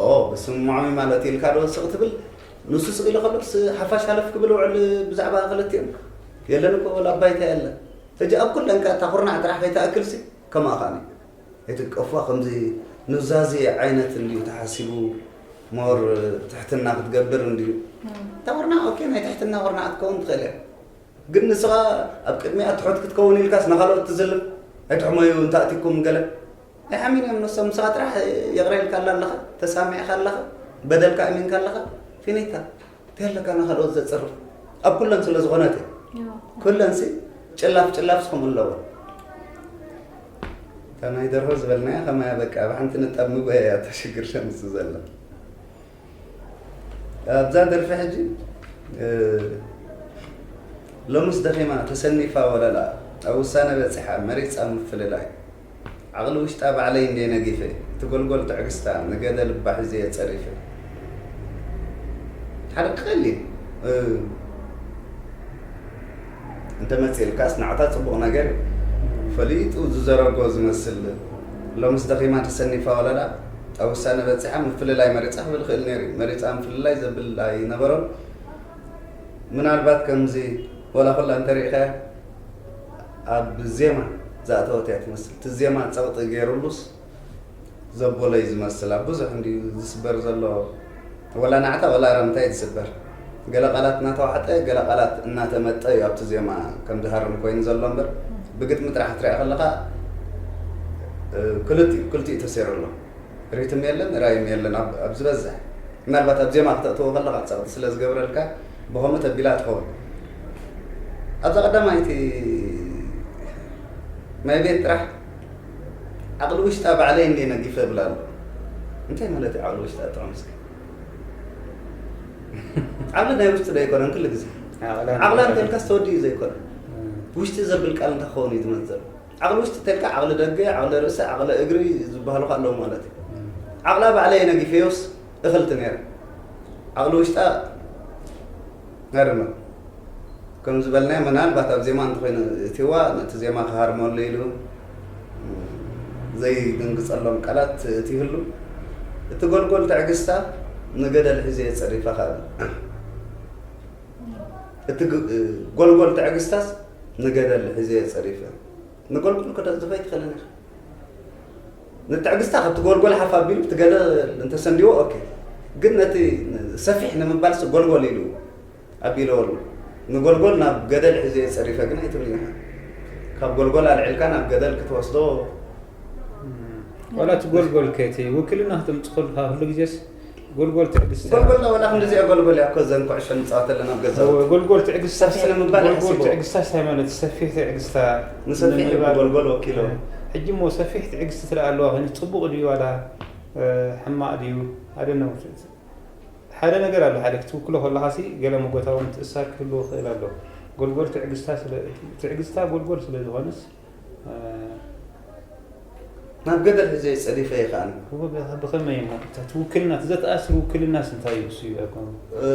ኦ ብስምዖም ማለት ኢልካ ዶ ስቕ ትብል ንሱ ስቕ ኢሉ ከሎስ ሓፋሽ ሃለፍ ክብል ውዕል ብዛዕባ ክልቲኦም የለን እኮ ላባይታ የለ ሕጂ ኣብ ኩለን ከ እታ ኩርናዕ ጥራሕ ከይትኣክልሲ ከምኣ ከኣኒ ኣይትንቀፍዋ ከምዚ ኑዛዜ ዓይነት እንድዩ ተሓሲቡ ሞር ትሕትና ክትገብር እንድዩ እታ ኩርናዕ ኦኬ ናይ ትሕትና ኩርናዕ ክትከውን ትኽእል እያ ግን ንስኻ ኣብ ቅድሚኣ ትሑት ክትከውን ኢልካስ ንኻልኦት ትዝልፍ ኣይትሕመዩ እንተኣቲኩም ገለ ኣይሓሚን እዮም ንሶም ንስኻ ጥራሕ ይቕረ ኢልካላ ኣለኻ ተሳሚዕካ ኣለኻ በደልካ ኣሚንካ ኣለኻ ፊኒታ እንታይ ኣለካ ንኻልኦት ዘፅርፍ ኣብ ኩለን ስለ ዝኾነት እየ ኩለን ሲ ጭላፍ ጭላፍ ስኹም ኣለዎ እታ ናይ ደርሆ ዝበልናያ ከማያ በቃ ኣብ ሓንቲ ንጣብ ምጉያ እያ ተሽግር ሸምስ ዘላ ኣብዛ ደርፊ ሕጂ ሎምስ ደኺማ ተሰኒፋ ወለላ ኣብ ውሳነ በፂሓ መሪፃ ምፍልላይ ዓቕሊ ውሽጣ ባዕለይ እንዴ ነጊፈ እቲ ጎልጎል ትዕግስታ ንገደ ልባ ሒዘ ጸሪፈ ሓደ ቀሊል እ፣ እንተመፅእልካስ ንዓታ ፅቡቕ ነገር እዩ። ፈሊጡ ዝዘረጎ ዝመስል፣ ሎምስ ደኺማ ተሰኒፋ ወለላ ኣብ ውሳነ በፂሓ ምፍልላይ መሪፃ ክብል ይኽእል ነይሩ እዩ። መሪፃ ምፍልላይ ዘብል ኣይነበሮን። ምናልባት ከምዚ ወላ ኩላ እንተሪእኻያ ኣብ ዜማ ዝኣተወት እያ ትመስል። እቲ ዜማ ፀቕጢ ገይሩሉስ ዘቦለይ ዝመስል ኣብ ብዙሕ እንዲ ዝስበር ዘሎ፣ ወላ ናዕታ ወላ ረምታ እዩ ዝስበር። ገለ ቃላት እናተዋሕጠ ገለ ቃላት እናተመጠ እዩ ኣብቲ ዜማ ከም ዝሃርም ኮይኑ ዘሎ እምበር፣ ብግጥሚ ጥራሕ ክትሪኣ ከለኻ፣ እ፣ ክልቲኡ ክልቲኡ ተሰይሩ ኣሎ። ሪትም የለን፣ ራይም የለን። ኣብ ኣብ ዝበዝሕ ምናልባት ኣብ ዜማ ክተእትዎ ከለኻ ጸቕጢ ስለ ዝገብረልካ ብኸምኡ ተቢላ ትኸውን። ኣብዛ ቀዳማይቲ ማይ ቤት ጥራሕ ዓቕሊ ውሽጣ ባዕለይ እንዴ ነጊፈ እብላ ኣሎ። እንታይ ማለት እዩ ዓቕሊ ውሽጣ? ጥዑም እስኪ። ዓቕሊ ናይ ውሽጢ ዶ ኣይኮነን? ኩሉ ግዜ ዓቕላ ዓቕላ እንተልካስ ተወዲኡ ዘይኮነ፣ እም። ውሽጢ ዘብል ቃል እንታይ ክኸውን እዩ ዝመንዘር? ዓቕሊ ውሽጢ እንተልካ ዓቕሊ ደገ፣ ዓቕሊ ርእሲ፣ ዓቕሊ እግሪ ዝበሃሉ ከ ኣለዉ ማለት እዩ። እም። ዓቕላ ባዕለይ ነጊፈዮስ እኽልቲ ነይረ። ዓቕሊ ውሽጣ ነርመ። ከም ዝበልናዮ ምናልባት ኣብ ዜማ እንተኾይኑ እቲዋ ነቲ ዜማ ክሃርመሉ ኢሉ ዘይድንግጸሎም ቃላት እቲ ይህሉ። እቲ ጎልጎል ትዕግስታ ንገደል ሒዘ ጸሪፈ ካብ እቲ ግ-፣ ጎልጎል ትዕግስታስ ንገደል ሒዘ ጸሪፈ። ንጎልጎል ከተጽድፎ ኣይትኽእልን ኢኻ። ንትዕግስታ ካብቲ ጎልጎል ሓፍ ኣቢሉ እቲ ገደል እንተሰንዲዎ ኦኬ። ግን ነቲ ሰፊሕ ንምባልስ ጎልጎል ኢሉ ኣቢለወሉ። ንጎልጎል ናብ ገደል ሒዘ ጸሪፈ ግን ኣይትብልን ኢኻ። ካብ ጎልጎል ኣልዒልካ ናብ ገደል ክትወስዶ። ዋላ እቲ ጎልጎል ከቲ ውክልና ክተምጽእ ከለኻ ኩሉ ግዜስ ጎልጎል ትዕግስታ። ጎልጎል ወላ ክንድዚኣ ጎልጎል እያ እኮ፣ እዘን ኩዕሾ ንጻወተለን ኣብ ገዛውቲ። ጎልጎል ትዕግስታ ሰፊሕ ንምባል ጎልጎል ይሕስቦ። ትዕግስታ እንታይ ማለት ሰፊሕ ትዕግስታ ንሰፊሕ ንምባል። ጎልጎል ወኪሎም። ሕጂ እሞ ሰፊሕ ትዕግስቲ ትለኣ ኣለዋ፣ ግን ጽቡቕ ድዩ ዋላ፣ እ፣ ሕማቕ ድዩ? ኣደነው። ሓደ ነገር ኣሎ፣ ሓደ ክትውክሎ ከለኻ ሲ ገለ መጎታዊ ምትእስሳር ክህልዎ ይኽእል ኣሎ። ጎልጎል ትዕግስታ ስለ፣ ትዕግስታ ጎልጎል ስለ ዝኾነስ፣ እ፣ ናብ ገደል ሒዘ ጸዲፈ ይኸኣል። እዎ፣ ብኸ-፣ ብኸመይ እሞ? እታ ትውክልና፣ እቲ ዘተኣስር ውክልናስ እንታይ እዩ? እሱ እዩ ኣይኮነን። እ፣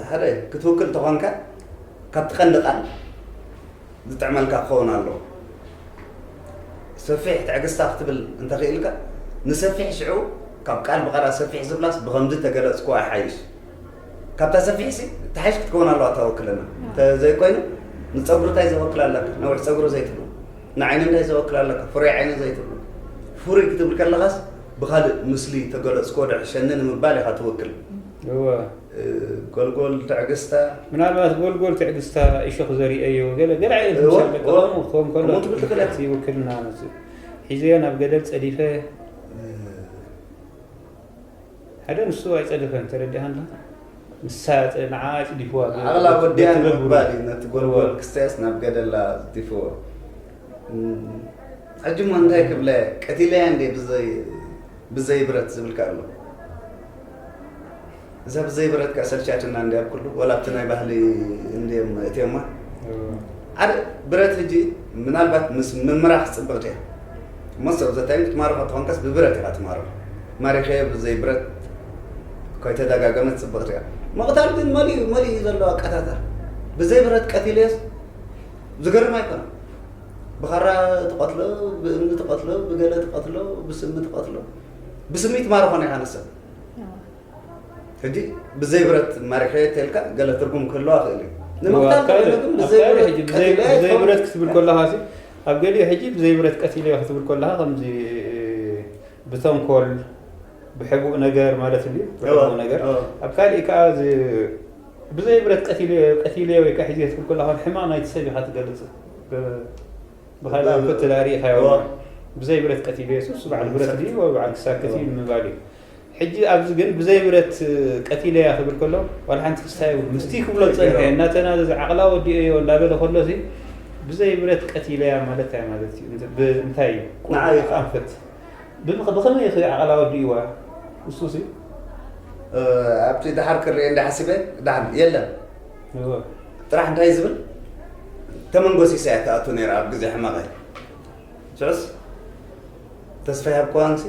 ሓደ ክትውክል ተኾንካ ካብቲ ቀንዲ ቃል ዝጥዕመልካ ክኸውን ኣለዎ። ሰፊሕ ትዕግስታ ክትብል እንተኽኢልካ፣ ንሰፊሕ ሽዑ ካብ ቃል ብቓላ ሰፊሕ ዝብላስ ብኸምዚ ተገለጽኩዋ ይሓይሽ። ካብታ ሰፊሕ ሲ ትሓይሽ ክትከውን ኣለዋ እታ ውክልና። እንተዘይኮይኑ ንጸጉሪ እንታይ ዘወክል ኣለካ? ነዊሕ ጸጉሪ ዘይትብሎ፣ ንዓይኒ እንታይ ዘወክል ኣለካ? ፍሩይ ዓይኒ ዘይትብሎ። ፍሩይ ክትብል ከለኻስ ብኻልእ ምስሊ ተገለጽኩዎ ድሕሸኒ ንምባል ኢኻ ትውክል። እወ። እ፣ ጎልጎል ትዕግስታ። ምናልባት ጎልጎል ትዕግስታ እሾኽ ዘሪአዮ ገለ፣ ገለ ዓይነት እወ፣ ምሳሌ እወ። ከምኡ ክኸውን ከሎ ከምኡ ትብል ትኽእል ኢኻ። እቲ ውክልና ነዚ ሒዘዮ ናብ ገደል ጸዲፈ። እ፣ ሓደ ንሱ ኣይጸደፈን፣ ተረዲኣን ኣለኻ? ንሳ ጸ-፣ ንዓ ኣጽዲፍዋ ብ-፣ ዓቕላ ብ-፣ ወዲያ ብትብብሩ። ንምባል እዩ፣ ነቲ ጎልጎል እወ። ክስተያስ ናብ ገደላ ኣጽዲፍዎ። እም፣ ሕጂ እሞ እንታይ ክብለ፣ ቀቲለያ እንዴ ብዘይ፣ ብዘይ ብረት ዝብልካ ኣሎ። እዛ ብዘይ ብረት ከኣ ሰልቻትና እንዴ ኣብ ኩሉ፣ ወላ ኣብቲ ናይ ባህሊ እንዴ እቲኦማ። እወ። ሓደ ብረት ሕጂ ምናልባት ምስ ምምራኽ ጽብቕቲ እያ። Most of the time ክትማርኾ ተኾንካስ ብብረት ኢኻ ትማርኾ። ማሪኸዮ ብዘይ ብረት ከይተደጋገመት ጽብቕቲ እያ። ምቕታል ግን መሊኡ፣ መሊኡ እዩ ዘሎ ኣቀታታ። ብዘይ ብረት ቀቲለዮስ ዝገርም ኣይኮነን። ብኻራ ትቐትሎ፣ ብእምኒ ትቐትሎ፣ ብገለ ትቐትሎ፣ ብስሚ ትቐትሎ። ብስሚ ትማርኾ ኢኻ ንሰብ። ሕጂ ብዘይ ብረት ማሪኸዮ ተልካ ገለ ትርጉም ክህልዋ ይኽእል እዩ። ንምቕታል ኣብ ካልእ፣ ተኾይኑ ግን ኣብ ብዘይ ካልእ ብረት ሕጂ ብዘይ፣ ቀቲለያ ብዘይ ይኸውን። ብረት ክትብል ከለኻ ሲ፣ ኣብ ገሊኡ ሕጂ ብዘይ ብረት ቀቲለዮ ክትብል ከለኻ ከምዚ ብተንኮል፣ ብሕቡእ ነገር ማለት እንድዩ፣ ብሕቡእ እወ፣ ነገር። እወ። ኣብ ካልእ ከኣ እዚ ብዘይ ብረት ቀቲለዮ፣ ቀቲለዮ ወይ ከዓ ሒዘዮ ክትብል ከለኻ ሕማቕ ናይቲ ሰብ ኢኻ ትገልጽ። ብ-፣ ብኻልእ ኣንፈት ተዳሪእኻዮ። እወ። ብዘይ ብረት ቀቲለዮ፣ እሱ በዓል ብረት ድዩ ወይ በዓል ክሳክት እዩ ንምባል እዩ። ሕጂ ኣብዚ ግን ብዘይ ብረት ቀቲለያ ክብል ከሎ ዋላ ሓንቲ ክስታይ የብሉ። ምስቲ ክብሎ ዝጸንሐ እናተናዘዘ ዓቕላ ወዲኦዮ እንዳበለ ከሎ ሲ ብዘይ ብረት ቀቲለያ ማለት እንታይ ማለት እዩ? እንተ-፣ ብ-፣ እንታይ እዩ? ንዓ እዩ። ኣንፈት። ብምኸ-፣ ብኸመይ እዩ ዓቕላ ወዲእዋ? እሱ ሲ? እ፣ ኣብቲ ደሓር ክርእየ እንዳ ሓሲበ፣ ደሓን የለን። እወ። ጥራሕ እንታይ ዝብል? ተመንጎሲሳ እያ ትኣቱ ነይራ ኣብ ግዜ ሕመቐይ። ሽዑስ ተስፋ ይሃብክዋንሲ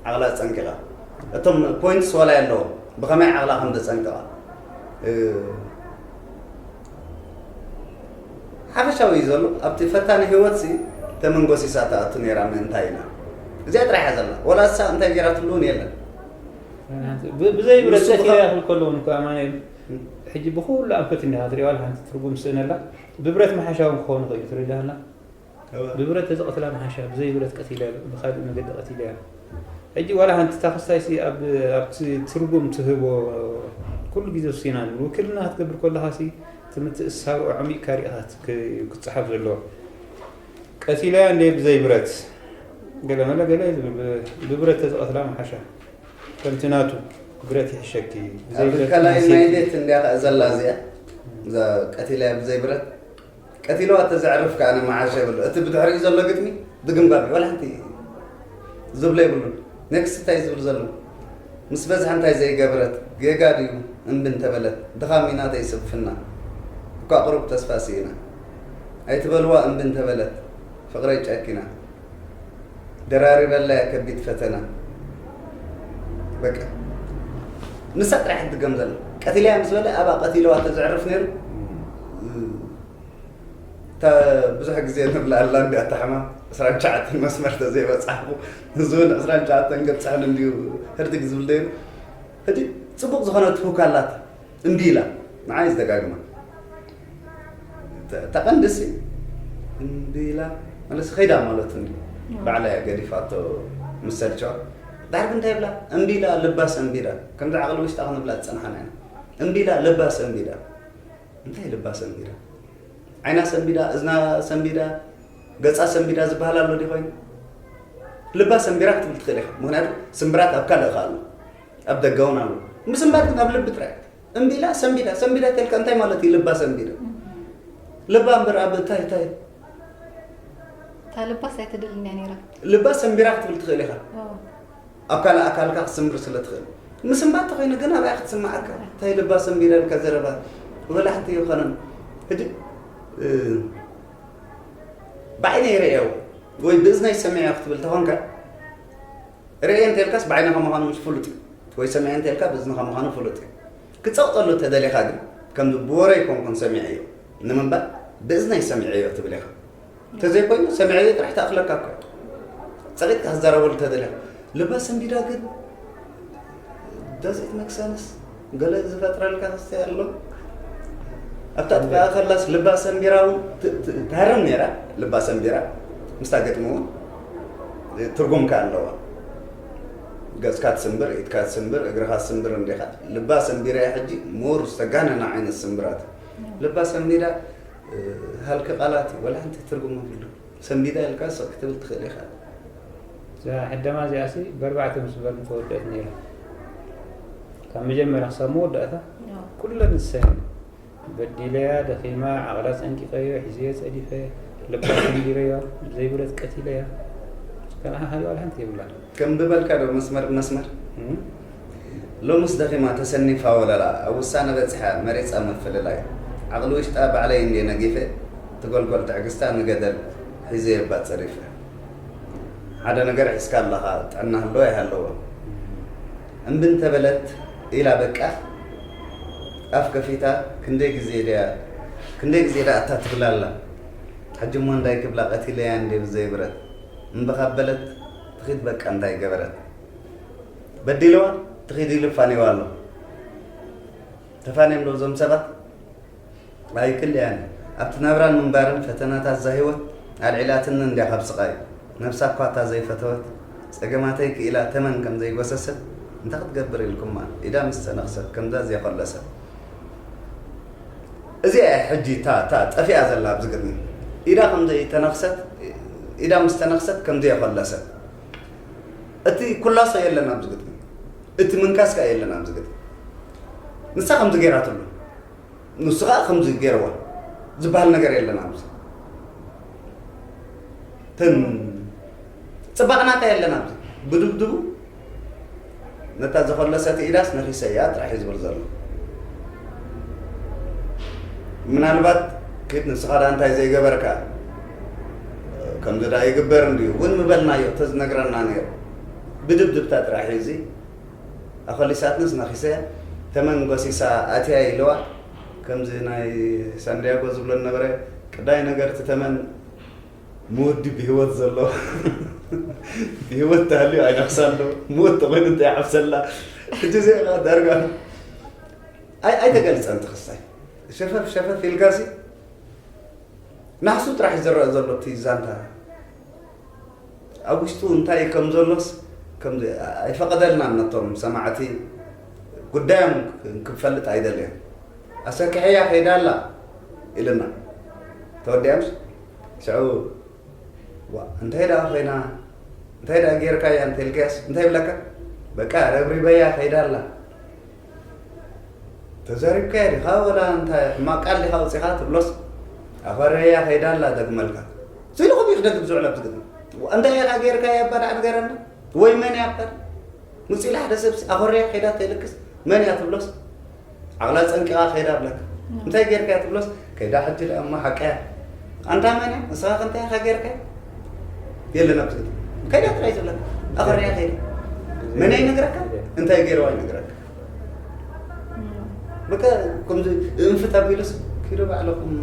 ዓቕላ ጸንቂቓ። እቶም ፖይንትስ ዋላ ኣለዎም። ብኸመይ ዓቕላ ከም ዘጸንቀቓ። ሓፈሻዊ እዩ ዘሎ። ኣብቲ ፈታኒ ህይወትሲ ተመንጎሲሳ ትኣቱ ነይራ ምእንታይና። እዚኣ ጥራሕ እያ ዘላ። ወላ እሳ እንታይ ገይራትሉ እውን የለን። ብዘይ ብረት ንሱ ቀቲላ ብኸ- ይኽእል ከለውን እኮ ኣማኑኤል፣ ሕጂ ብኩሉ ኣንፈት እንዲኻ ትሪኦ፣ ዋላ ሓንቲ ትርጉም ስእነላ። ብብረት መሓሻ እውን ክኸውን ይኽእል እዩ፣ ትረዳህና። ብብረት ተዝቐትላ መሓሻ፣ ብዘይ ብረት ቀቲላ፣ ብኻልእ መገዲ ቀቲላ። ሕጂ ዋላ ሓንቲ ታኽስታይ ሲ ኣብ ኣብቲ ትርጉም ትህቦ ኩሉ ግዜ ውሲና ንብል። ውክልና ክትገብር ከለኻ ሲ እቲ ምትእስሳሩ ኣዕሚቕካ ሪኢኻ ክትክ- ክትጽሓፍ ዘለዎ። ቀቲላያ እንደ ብዘይ ብረት፣ ገለ መለ ገለ ዝብል ብ- ብብረት ተዝቐትላ መሓሻ። ከምቲ ናቱ ብረት ይሕሸኪ፣ ብዘይ ኣብ ብረት ካልኣይ ይሕሸኪ። ናይ ቤት እንዲያ ከኣ ዘላ እዚኣ። እዛ ቀቲላያ ብዘይ ብረት። ቀቲለዋ ተዘዕርፍ ከኣ ንመዓሽ የብሉ። እቲ ብድሕሪኡ ዘሎ ግጥሚ ድግምጋም እዩ። ዋላ ሓንቲ ዝብሎ የብሉን። ኔክስት እንታይ ዝብል ዘሎ? ምስ በዝሐ እንታይ ዘይገበረት? ጌጋ ድዩ? እምቢ እንተበለት። ድኻም እዩ ናተይ ስንፍና። እኳ ቁሩብ ተስፋ ስኢና። ኣይትበልዋ እምቢ እንተበለት። ፍቕረይ ጨኪና። ደራሪበላያ ከቢድ ፈተና። በቃ። ንሳ ጥራሕ ትድገም ዘላ። ቀቲለያ ምስ በለ ኣብኣ ቀቲለዋ ተዘዕርፍ ነይሩ። እታ ብዙሕ ግዜ ንብላ ኣላ እንዲያ እታ ሕማም። ዕስራን ትሽዓተን መስመር ተዘይበጻሕኩ። እዚ እውን ዕስራን ትሽዓተን ገብጽሕን እንድዩ ህርድግ ዝብል ደይሩ። ሕጂ ጽቡቕ ዝኾነት ሁክ ኣላታ። እምቢ ኢላ። ንዓይ ዝደጋግማ። እታ እታ ቀንዲ እሲ እምቢ ኢላ ማለት ከይዳ ማለት እንድዩ። ባዕላ እያ ገዲፋቶ ምስ ሰልቸዋ። ዳሕሪ እንታይ ይብላ? እምቢ ኢላ ልባ ሰንቢዳ። ከምዚ ዓቕሊ ውሽጣ ክንብላ ዝጸንሓና ኢና። እምቢ ኢላ ልባ ሰንቢዳ። እንታይ ልባ ሰንቢዳ? ዓይና ሰንቢዳ፣ እዝና ሰንቢዳ፣ ገጻ ሰንቢዳ ዝበሃል ኣሎ ድዩ ኮይኑ? ልባ ሰንቢራ ክትብል ትኽእል ኢኻ። ምኽንያቱ ስምብራት ኣብ ካልእ ከ ኣሎ። ኣብ ደገ እውን ኣሎ። ምስንባት ግን ኣብ ልቢ ጥራይ። እምቢ ኢላ ሰንቢዳ፣ ሰንቢዳ ተልካ እንታይ ማለት እዩ? ልባ ሰንቢዳ። ልባ እምበር ኣብ እንታይ እንታይ እታ ልባስ ኣይትደልን እያ ነይራ። ልባ ሰንቢራ ክትብል ትኽእል ኢኻ። ኦ፣ ኣብ ካልእ ኣካልካ ክትስምብር ስለ ትኽእል። ምስንባት ተኾይኑ ግን ኣብኣ ክትስምዓካ። እንታይ ልባ ሰንቢራ ኢልካ ዘረባ ወላ ሓንቲ ኣይኾነን። ሕጂ እ፣ ብዓይነይ ርእየዮ ወይ ብእዝነይ ሰሚዐዮ ክትብል ተኾንካ ርእየ እንተልካስ ብዓይንኻ ምዃኑ ምስ ፍሉጥ እዩ። ወይ ሰሚዐ እንተልካ ብእዝንኻ ምዃኑ ፍሉጥ እዩ። ክትጸቕጠሉ ተደሊኻ ግን ከምዚ ብወረ ኣይኮንኩን ሰሚዐዮ ንምባል ብእዝነይ ሰሚዐዮ ትብል ኢኻ። እንተዘይኮይኑ ሰሚዐዮ ጥራሕ ትኣኽለካ እኮ። ጸቒጥካ ክትዛረበሉ ተደሊኻ ልባ ሰንቢዳ ግን does it make sense? ገለ ዝፈጥረልካ ክስተይ ኣሎ። ኣብታ ጥቃ ከላስ ልባ ሰንቢራ እውን ት- ት- ትሃርም ነይራ። ልባ ሰንቢራ ምስታ ገጥሚ እውን ትርጉም ከ ኣለዋ። ገጽካ ትስንብር፣ ኢድካ ትስንብር፣ እግርኻ ትስንብር እንዲኻ። ልባ ሰንቢራ እያ ሕጂ ሞር ዝተጋነነ ዓይነት ስንብራት። ልባ ሰንቢዳ፣ እ፣ ሃልኪ ቃላት እዩ፣ ወላ ሓንቲ ትርጉም የብሉ። ሰንቢዳ ኢልካ ስቕ ክትብል ትኽእል ኢኻ። እዛ ሕደማ እዚኣ ሲ በርባዕተ ምስ በርን ተወደአት ነይራ። ካብ መጀመርያ ክሳብ መወዳእታ ኩለን ዝሰን በዲለያ፣ ደኺማ፣ ዓቕላ ጸንቂቐዮ፣ ሒዘዮ ጸዲፈ፣ ልባ ሰንቢረዮ፣ ዘይብረት ቀቲለያ። ከነሓሓሊዋ ሓንቲ የብላን። ከም ዝበልካ ዶ መስመር ብመስመር? እም? ሎምስ ደኺማ ተሰኒፋ ወለላ ኣብ ውሳነ በጺሓ መሪጻ ምፍልላይ። ዓቕሊ ውሽጣ ባዕለይ እንድየ ነጊፈ፣ ትጎልጎል ትዕግስታ ንገደል ሒዘ የባ ጸሪፈ። ሓደ ነገር ሒዝካ ኣለኻ፣ ጥዕና ህልዎ ኣይሃለዎ። እምቢ እንተበለት ኢላ በቃ ኣፍ ከፊታ ክንደይ ግዜ ድያ፣ ክንደይ ግዜ ድያ ኣታ ትብላላ። ሕጂ እሞ እንታይ ክብላ ቀቲለያ እንዴ ብዘይ ብረት። እምቢ ካብ በለት ትኺድ በቃ እንታይ ገበረት። በዲልዋ ትኺድ ኢሉ ፋኒዋ ኣሎ። ተፋንዮም ዶ እዞም ሰባት? ኣይክልያን። ኣብቲ ናብራን ምንባርን ፈተናታት እዛ ህይወት ኣልዒላትኒ እንድያ ካብ ስቓይ። ነብሳ እኳ እታ ዘይፈተወት ጸገማተይ ክኢላ ተመን ከም ዘይጎሰሰት እንታይ ክትገብር ኢልኩማ ኢዳ ምስ ተነኽሰት ከምዛ ዘየኾለሰት። እዚኣ እያ ሕጂ እታ እታ ጠፊኣ ዘላ ኣብዚ ግጥሚ። ኢዳ ከም ዘይተነኽሰት ኢዳ ምስ ተነኽሰት ከም ዘየኾለሰት። እቲ ኩላሶ የለን ኣብዚ ግጥሚ። እቲ ምንካስ ከኣ የለን ኣብዚ ግጥሚ። ንሳ ከምዚ ገይራትሉ። ንሱ ከኣ ከምዚ ገይርዋ ዝበሃል ነገር የለን ኣብዚ። እተን ጽባቕና ከ የለን ኣብዚ። ብድብድቡ ነታ ዘኾለሰት ኢዳስ ነኺሰያ ጥራሕ እዩ ዝብል ዘሎ። ምናልባት ኪድ ንስኻ ደኣ እንታይ ዘይገበርካ ከምዚ ደኣ ይግበር እንድዩ እውን ምበልናዮ ተዝነግረና ነይሩ። ብድብድብታ ጥራሕ እዩ እዚ ኣኾሊሳትንስ ነኺሰያ። ተመን ጓሲሳ ኣትያ ኢለዋ። ከምዚ ናይ ሳንዲያጎ ዝብሎ ነበረ። ቀዳይ ነገር እቲ ተመን ምወዲ ብህይወት ዘሎ ብህይወት ተሃልዩ ኣይነኽሳን ዶ? ምወት ተኾይኑ እንታይ ይሓፍሰላ? ሕጂ እዚኣ ዳርጋ ኣይ ኣይተገልጸን ትኽሳይ። ሸፈፍ ሸፈፍ ኢልካሲ ናሕሱ ጥራሕ ዝረአ ዘሎ እቲ ዛንታ። ኣብ ውሽጡ እንታይ ከም ዘሎስ ከም ኣይፈቐደልናን ነቶም ሰማዕቲ ጉዳዮም ክንፈልጥ ኣይደልዮን። ኣሰኪሐያ ከይዳ ኣላ ኢልና ተወዲኣምስ ሽዑ ዋ እንታይ ደኣ ኮይና እንታይ ደኣ ጌርካያ እንተልካያስ እንታይ ይብለካ? በቃ ረብሪበያ ከይዳ ኣላ። ተዛሪብካያ ዲኻ ወላ እንታይ ሕማቕ ቃል ዲኻ ኣውጺኻ ትብሎስ ኣኾረያ ከይዳ ኣላ ደግመልካ። ስኢሉ ኹም እዩ ክደግም ዝውዕል ኣብዚ ግጥሚ። እንታይ ኢኻ ጌርካያ እባ ደኣ ንገረና? ወይ መን እያ እባ? ውጽእ ኢላ ሓደ ሰብሲ ኣኾረያ ከይዳ ተይልክስ መን እያ ትብሎስ ዓቕላ ጸንቂቓ ከይዳ ብለካ። እንታይ ጌርካያ ትብሎስ ከይዳ ሕጂ ደኣ እሞ ሓቀያ። ኣንታ መን እያ? ንስኻ ከ እንታይ ኢኻ ጌርካያ? የለን ኣብዚ ግጥሚ። ከይዳ ጥራይ ዝብለካ። ኣኾረያ ከይዳ። መን ይነግረካ? እንታይ ገይርዋ ይነግረካ? በቃ ከምዚ እንፍት ኣቢሉስ ኪዱ ባዕልኹም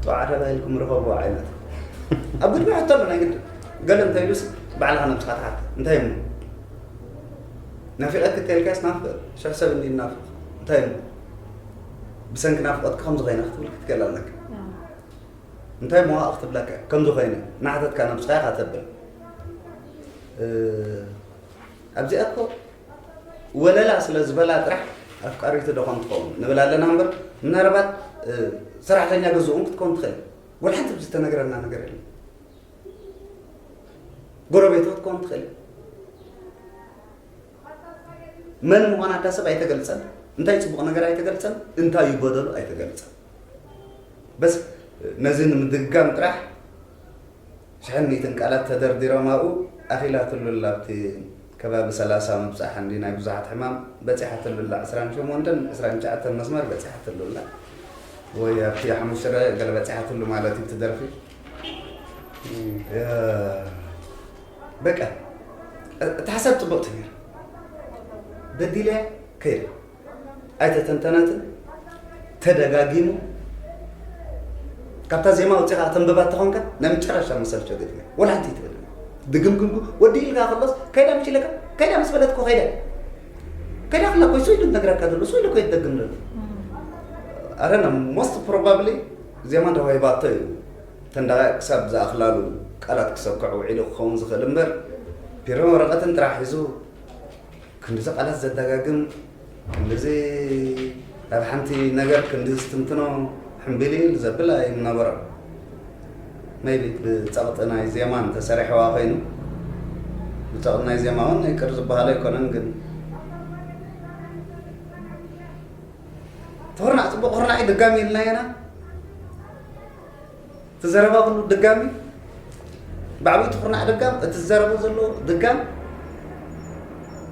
ጠዋዕ ተባሂልኩም ርኸብዎ ዓይነት ኣብ ግድሚ ሕቶ ኣሎ ናይ ግድን ገለ እንታይ ኢሉስ ባዕልኻ ነብስኻ ትሓት እንታይ እሞ ናፊቐክ እተልካስ ናፍቕ ሽሕ ሰብ እንዲ ናፍቕ እንታይ እሞ ብሰንኪ ናፍቆትካ ከምዚ ኮይነ ክትብል ክትክእል ኣለካ እንታይ እሞ ክትብለካ ከምዚ ኮይነ ናሕተትካ ነብስኻ ኢኻ ተብል ኣብዚኣ እኮ ወለላ ስለ ዝበላ ጥራሕ ኣፍቃሪቱ ዶ ከም ትኸውን ንብል ኣለና እምበር ምናልባት ሰራሕተኛ ገዝኡ እውን ክትከውን ትኽእል ወላ ሓንቲ ዝተነገረና ነገር የለን ጎረቤቱ ክትከውን ትኽእል መን ምዃና እታ ሰብ ኣይተገልፀን እንታይ ፅቡቕ ነገር ኣይተገልፀን እንታይ እዩ በደሉ ኣይተገልፀን በስ ነዚ ንምድግጋም ጥራሕ ሽሕን ሚእትን ቃላት ተደርዲሮም ኣብኡ ኣኺላትሉ ኣላ ኣብቲ ከባቢ ሰላሳ ምብጻሕ እንዲ ናይ ብዙሓት ሕማም በጺሓትሉ ኣላ ዕስራን ሸሞንተን ዕስራን ትሽዓተን መስመር በጺሓትሉ ኣላ ወይ ኣብቲ ሓሙሽተ ገለ በጺሓትሉ ማለት እዩ እቲ ደርፊ በቃ እታ ሓሳብ ጽቡቕቲ ነይራ በዲለ ከይደ ኣይተተንተነትን ተደጋጊሙ ካብታ ዜማ ውፅኻ ተንብባ ተኾንካ ናይ መጨረሻ መሰልቸው ገጥመ ወላ ሓንቲ ትብል ድግምግምኩ ወዲ ኢልካ ከሎስ ከይዳ ምሽ ኢለካ ከይዳ ምስ በለትኮ ከይዳ ከይዳ ክላ ኮይ ስኢሉ ነግረካ ዘሎ ስኢሉ ኮይ ትደግም ዘሎ ኣረና most probably ዜማ እንተዋሂባቶ እዩ ተንዳቃ ክሳብ ዝኣኽላሉ ቃላት ክሰክዑ ውዒሉ ክኸውን ዝኽእል እምበር ቢሮን ወረቐትን ጥራሕ ሒዙ ክንድዚ ቃላት ዘደጋግም ክንድዚ ናብ ሓንቲ ነገር ክንዲ ዝትንትኖ ሕምቢል ዘብል ኣይምነበሮን maybe ብፀቕጢ ናይ ዜማ እንተሰሪሕዋ ኮይኑ ብፀቕጢ ናይ ዜማ እውን ይቅር ዝበሃል ኣይኮነን ግን ትኹርናዕ ፅቡቅ ኩርናዕ እዩ ድጋሚ ኢልና ኢና እቲ ዘረባ ኩሉ ድጋሚ ብዓብዩ ትኹርናዕ ድጋም እቲ ዝዘረቦ ዘሎ ድጋም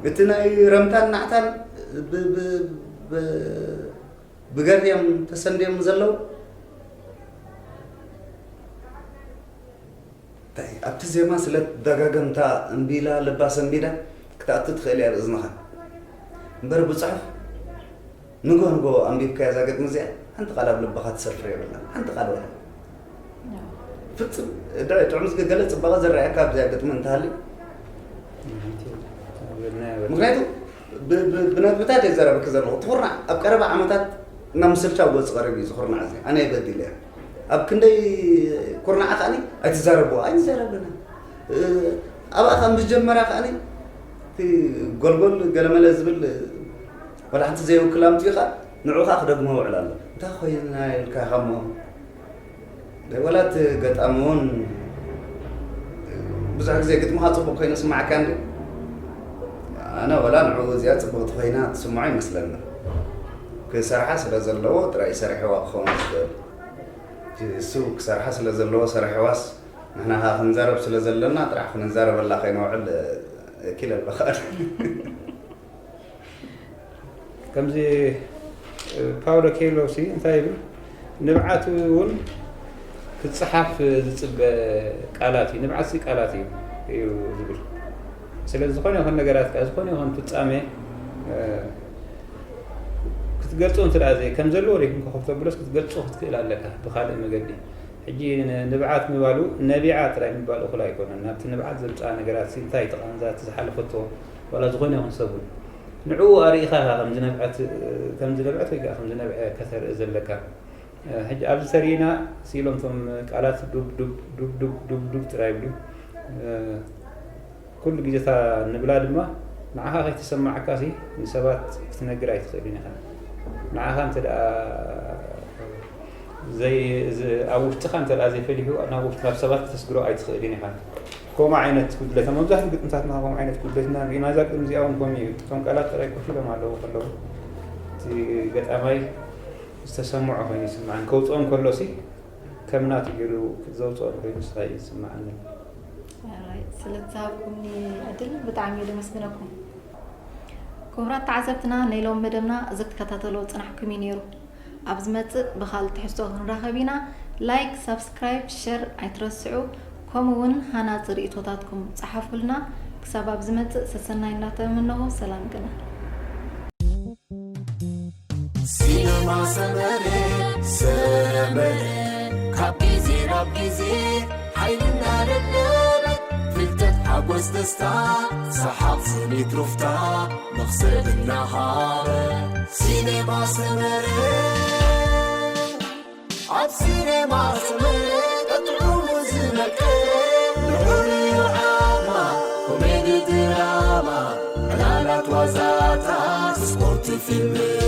እቲ ናይ ረምታን ናዕታን ብገርዮም ተሰንድዮም ዘለዉ ኣብቲ ዜማ ስለ ደጋገምታ እምቢላ ልባ ሰንቢዳ ክትኣቱ ትኽእል እያ ብእዝንኻ እምበር ብፅሑፍ ንጎ ንጎ ኣንቢብካያ እዛ ግጥሚ እዚኣ ሓንቲ ቃል ኣብ ልብኻ ትሰፍር የብላን ሓንቲ ቃል ወላ ፍፅም ድዕ ጥዑም ዝገገለ ፅባቐ ዝረኣየካ ኣብዚኣ ግጥሚ እንተሃልዩ ምክንያቱ ብነጥብታት እየ ዘረበኪ ዘለኹ እቲ ኩርናዕ ኣብ ቀረባ ዓመታት ናብ ምስልቻው ገፁ ቀሪቡ እዩ ዝኩርናዕ እዚ ኣነ የበዲለ እያ ኣብ ክንደይ ኩርናዓ ከዓኒ ኣይትዛረብዎ ኣይንዛረብና ኣብኣ ከዓ ምስ ጀመራ ከዓኒ እቲ ጎልጎል ገለመለ ዝብል ወላ ሓንቲ ዘይውክል ኣምፅኡ ከዓ ንዑ ከዓ ክደግሞ ውዕል ኣሎ እንታይ ኮይና ኢልካ ኢኻ እሞ ወላ እቲ ገጣሚ እውን ብዙሕ ግዜ ግጥምኻ ፅቡቅ ኮይኑ ስማዓካ እንዲ ኣነ ወላ ንዑ እዚኣ ፅብቅቲ ኮይና ትስምዖ ይመስለኒ ክሰርሓ ስለ ዘለዎ ጥራይ ሰሪሕዋ ክኸውን ዝኽእል እሱ ክሰርሓ ስለ ዘለዎ ሰሪሕዋስ ንሕና ከዓ ክንዛረብ ስለ ዘለና ጥራሕ ክንዛረበላ ከይነውዕል እኪል ኣለኻ ከምዚ ፓውሎ ኬሎ ሲ እንታይ ይብል ንብዓት እውን ክፅሓፍ ዝፅበ ቃላት እዩ ንብዓት ሲ ቃላት እዩ እዩ ዝብል ስለዚ ዝኾነ ይኹን ነገራት ከዓ ዝኾነ ይኹን ፍፃሜ ክትገልጾ እንተ ደኣ ዘይ ከም ዘለዎ ርኢኹም ኮኾብ ተብሎስ ክትገልጾ ክትክእል ኣለካ ብኻልእ መገዲ። ሕጂ ን- ንብዓት ምባሉ ነቢዓ ጥራይ ምባል እኹል ኣይኮነን። ናብቲ ንብዓት ዘምጽኣ ነገራት ሲ እንታይ ተቓንዛ እቲ ዝሓለፈቶ ዋላ ዝኾነ ይኹን ሰብ እውን ንዕኡ ኣርኢኻ ኢኻ ከም ዝነብዐት ከም ዝነብዐት ወይ ከዓ ከም ዝነብዐ ከተርኢ ዘለካ። ሕጂ ኣብዚ ተሪእና ስኢሎም እቶም ቃላት ዱብ ዱብ ዱብ ዱብ ዱብ ዱብ ጥራይ ይብሉ። ኩሉ ግዜታ ንብላ ድማ ንዓኻ ከይተሰማዓካ ሲ ንሰባት ክትነግር ኣይትኽእልን ኢኻ። ንዓኻ እንተ ደኣ ዘይ ዝ- ኣብ ውሽጥኻ እንተ ደኣ ዘይፈሊሑ ናብ ውሽጥ ናብ ሰባት ክተስግሮ ኣይትኽእልን ኢኻ። ከምኡ ዓይነት ጉድለት መብዛሕትኡ ግጥምታትና ከምኡ ዓይነት ጉድለት ኢና ርኢና። እዛ ግጥም እዚኣ እውን ከምኡ እዩ። እቶም ቃላት ጥራይ ኮፍ ኢሎም ኣለዉ ከለዉ እቲ ገጣማይ ዝተሰምዖ ኮይኑ ይስምዓኒ። ከውፅኦ እንከሎ ሲ ከም ናቱ ገይሩ ዘውፅኦ ኮይኑ ስኻ እዩ ዝስምዓኒ። ስለ ዝሃብኩምኒ ዕድል ብጣዕሚ እየ ደመስግነኩም። ክቡራት ተዓዘብትና ናይ ሎም መደብና እዚ ክትከታተሎ ፅናሕኩም እዩ ነይሩ። ኣብ ዝመፅእ ብካልእ ትሕዝቶ ክንራኸብ ኢና። ላይክ፣ ሳብስክራይብ፣ ሸር ኣይትረስዑ። ከምኡ እውን ሃናፂ ርእቶታትኩም ፀሓፉልና። ክሳብ ኣብ ዝመፅእ ሰሰናይ እናተመነኹ ሰላም ቅነ። ሲነማ ሰመረ ሰመረ ካብ ግዜ ናብ ግዜ ሓይልና ለብለበ ፍልጠት ሓጎስ ደስታ ሰሓቕ ስኒት ሩፍታ መኽሰብ እናሃበ ሲነማ ሰመረ ኣብ ሲነማ ሰመረ ቀጥዑሙ ዝመቀረ ንዑ ዓማ ኮሜዲ ድራማ ዕላላት ዋዛታት ስፖርት ፊልም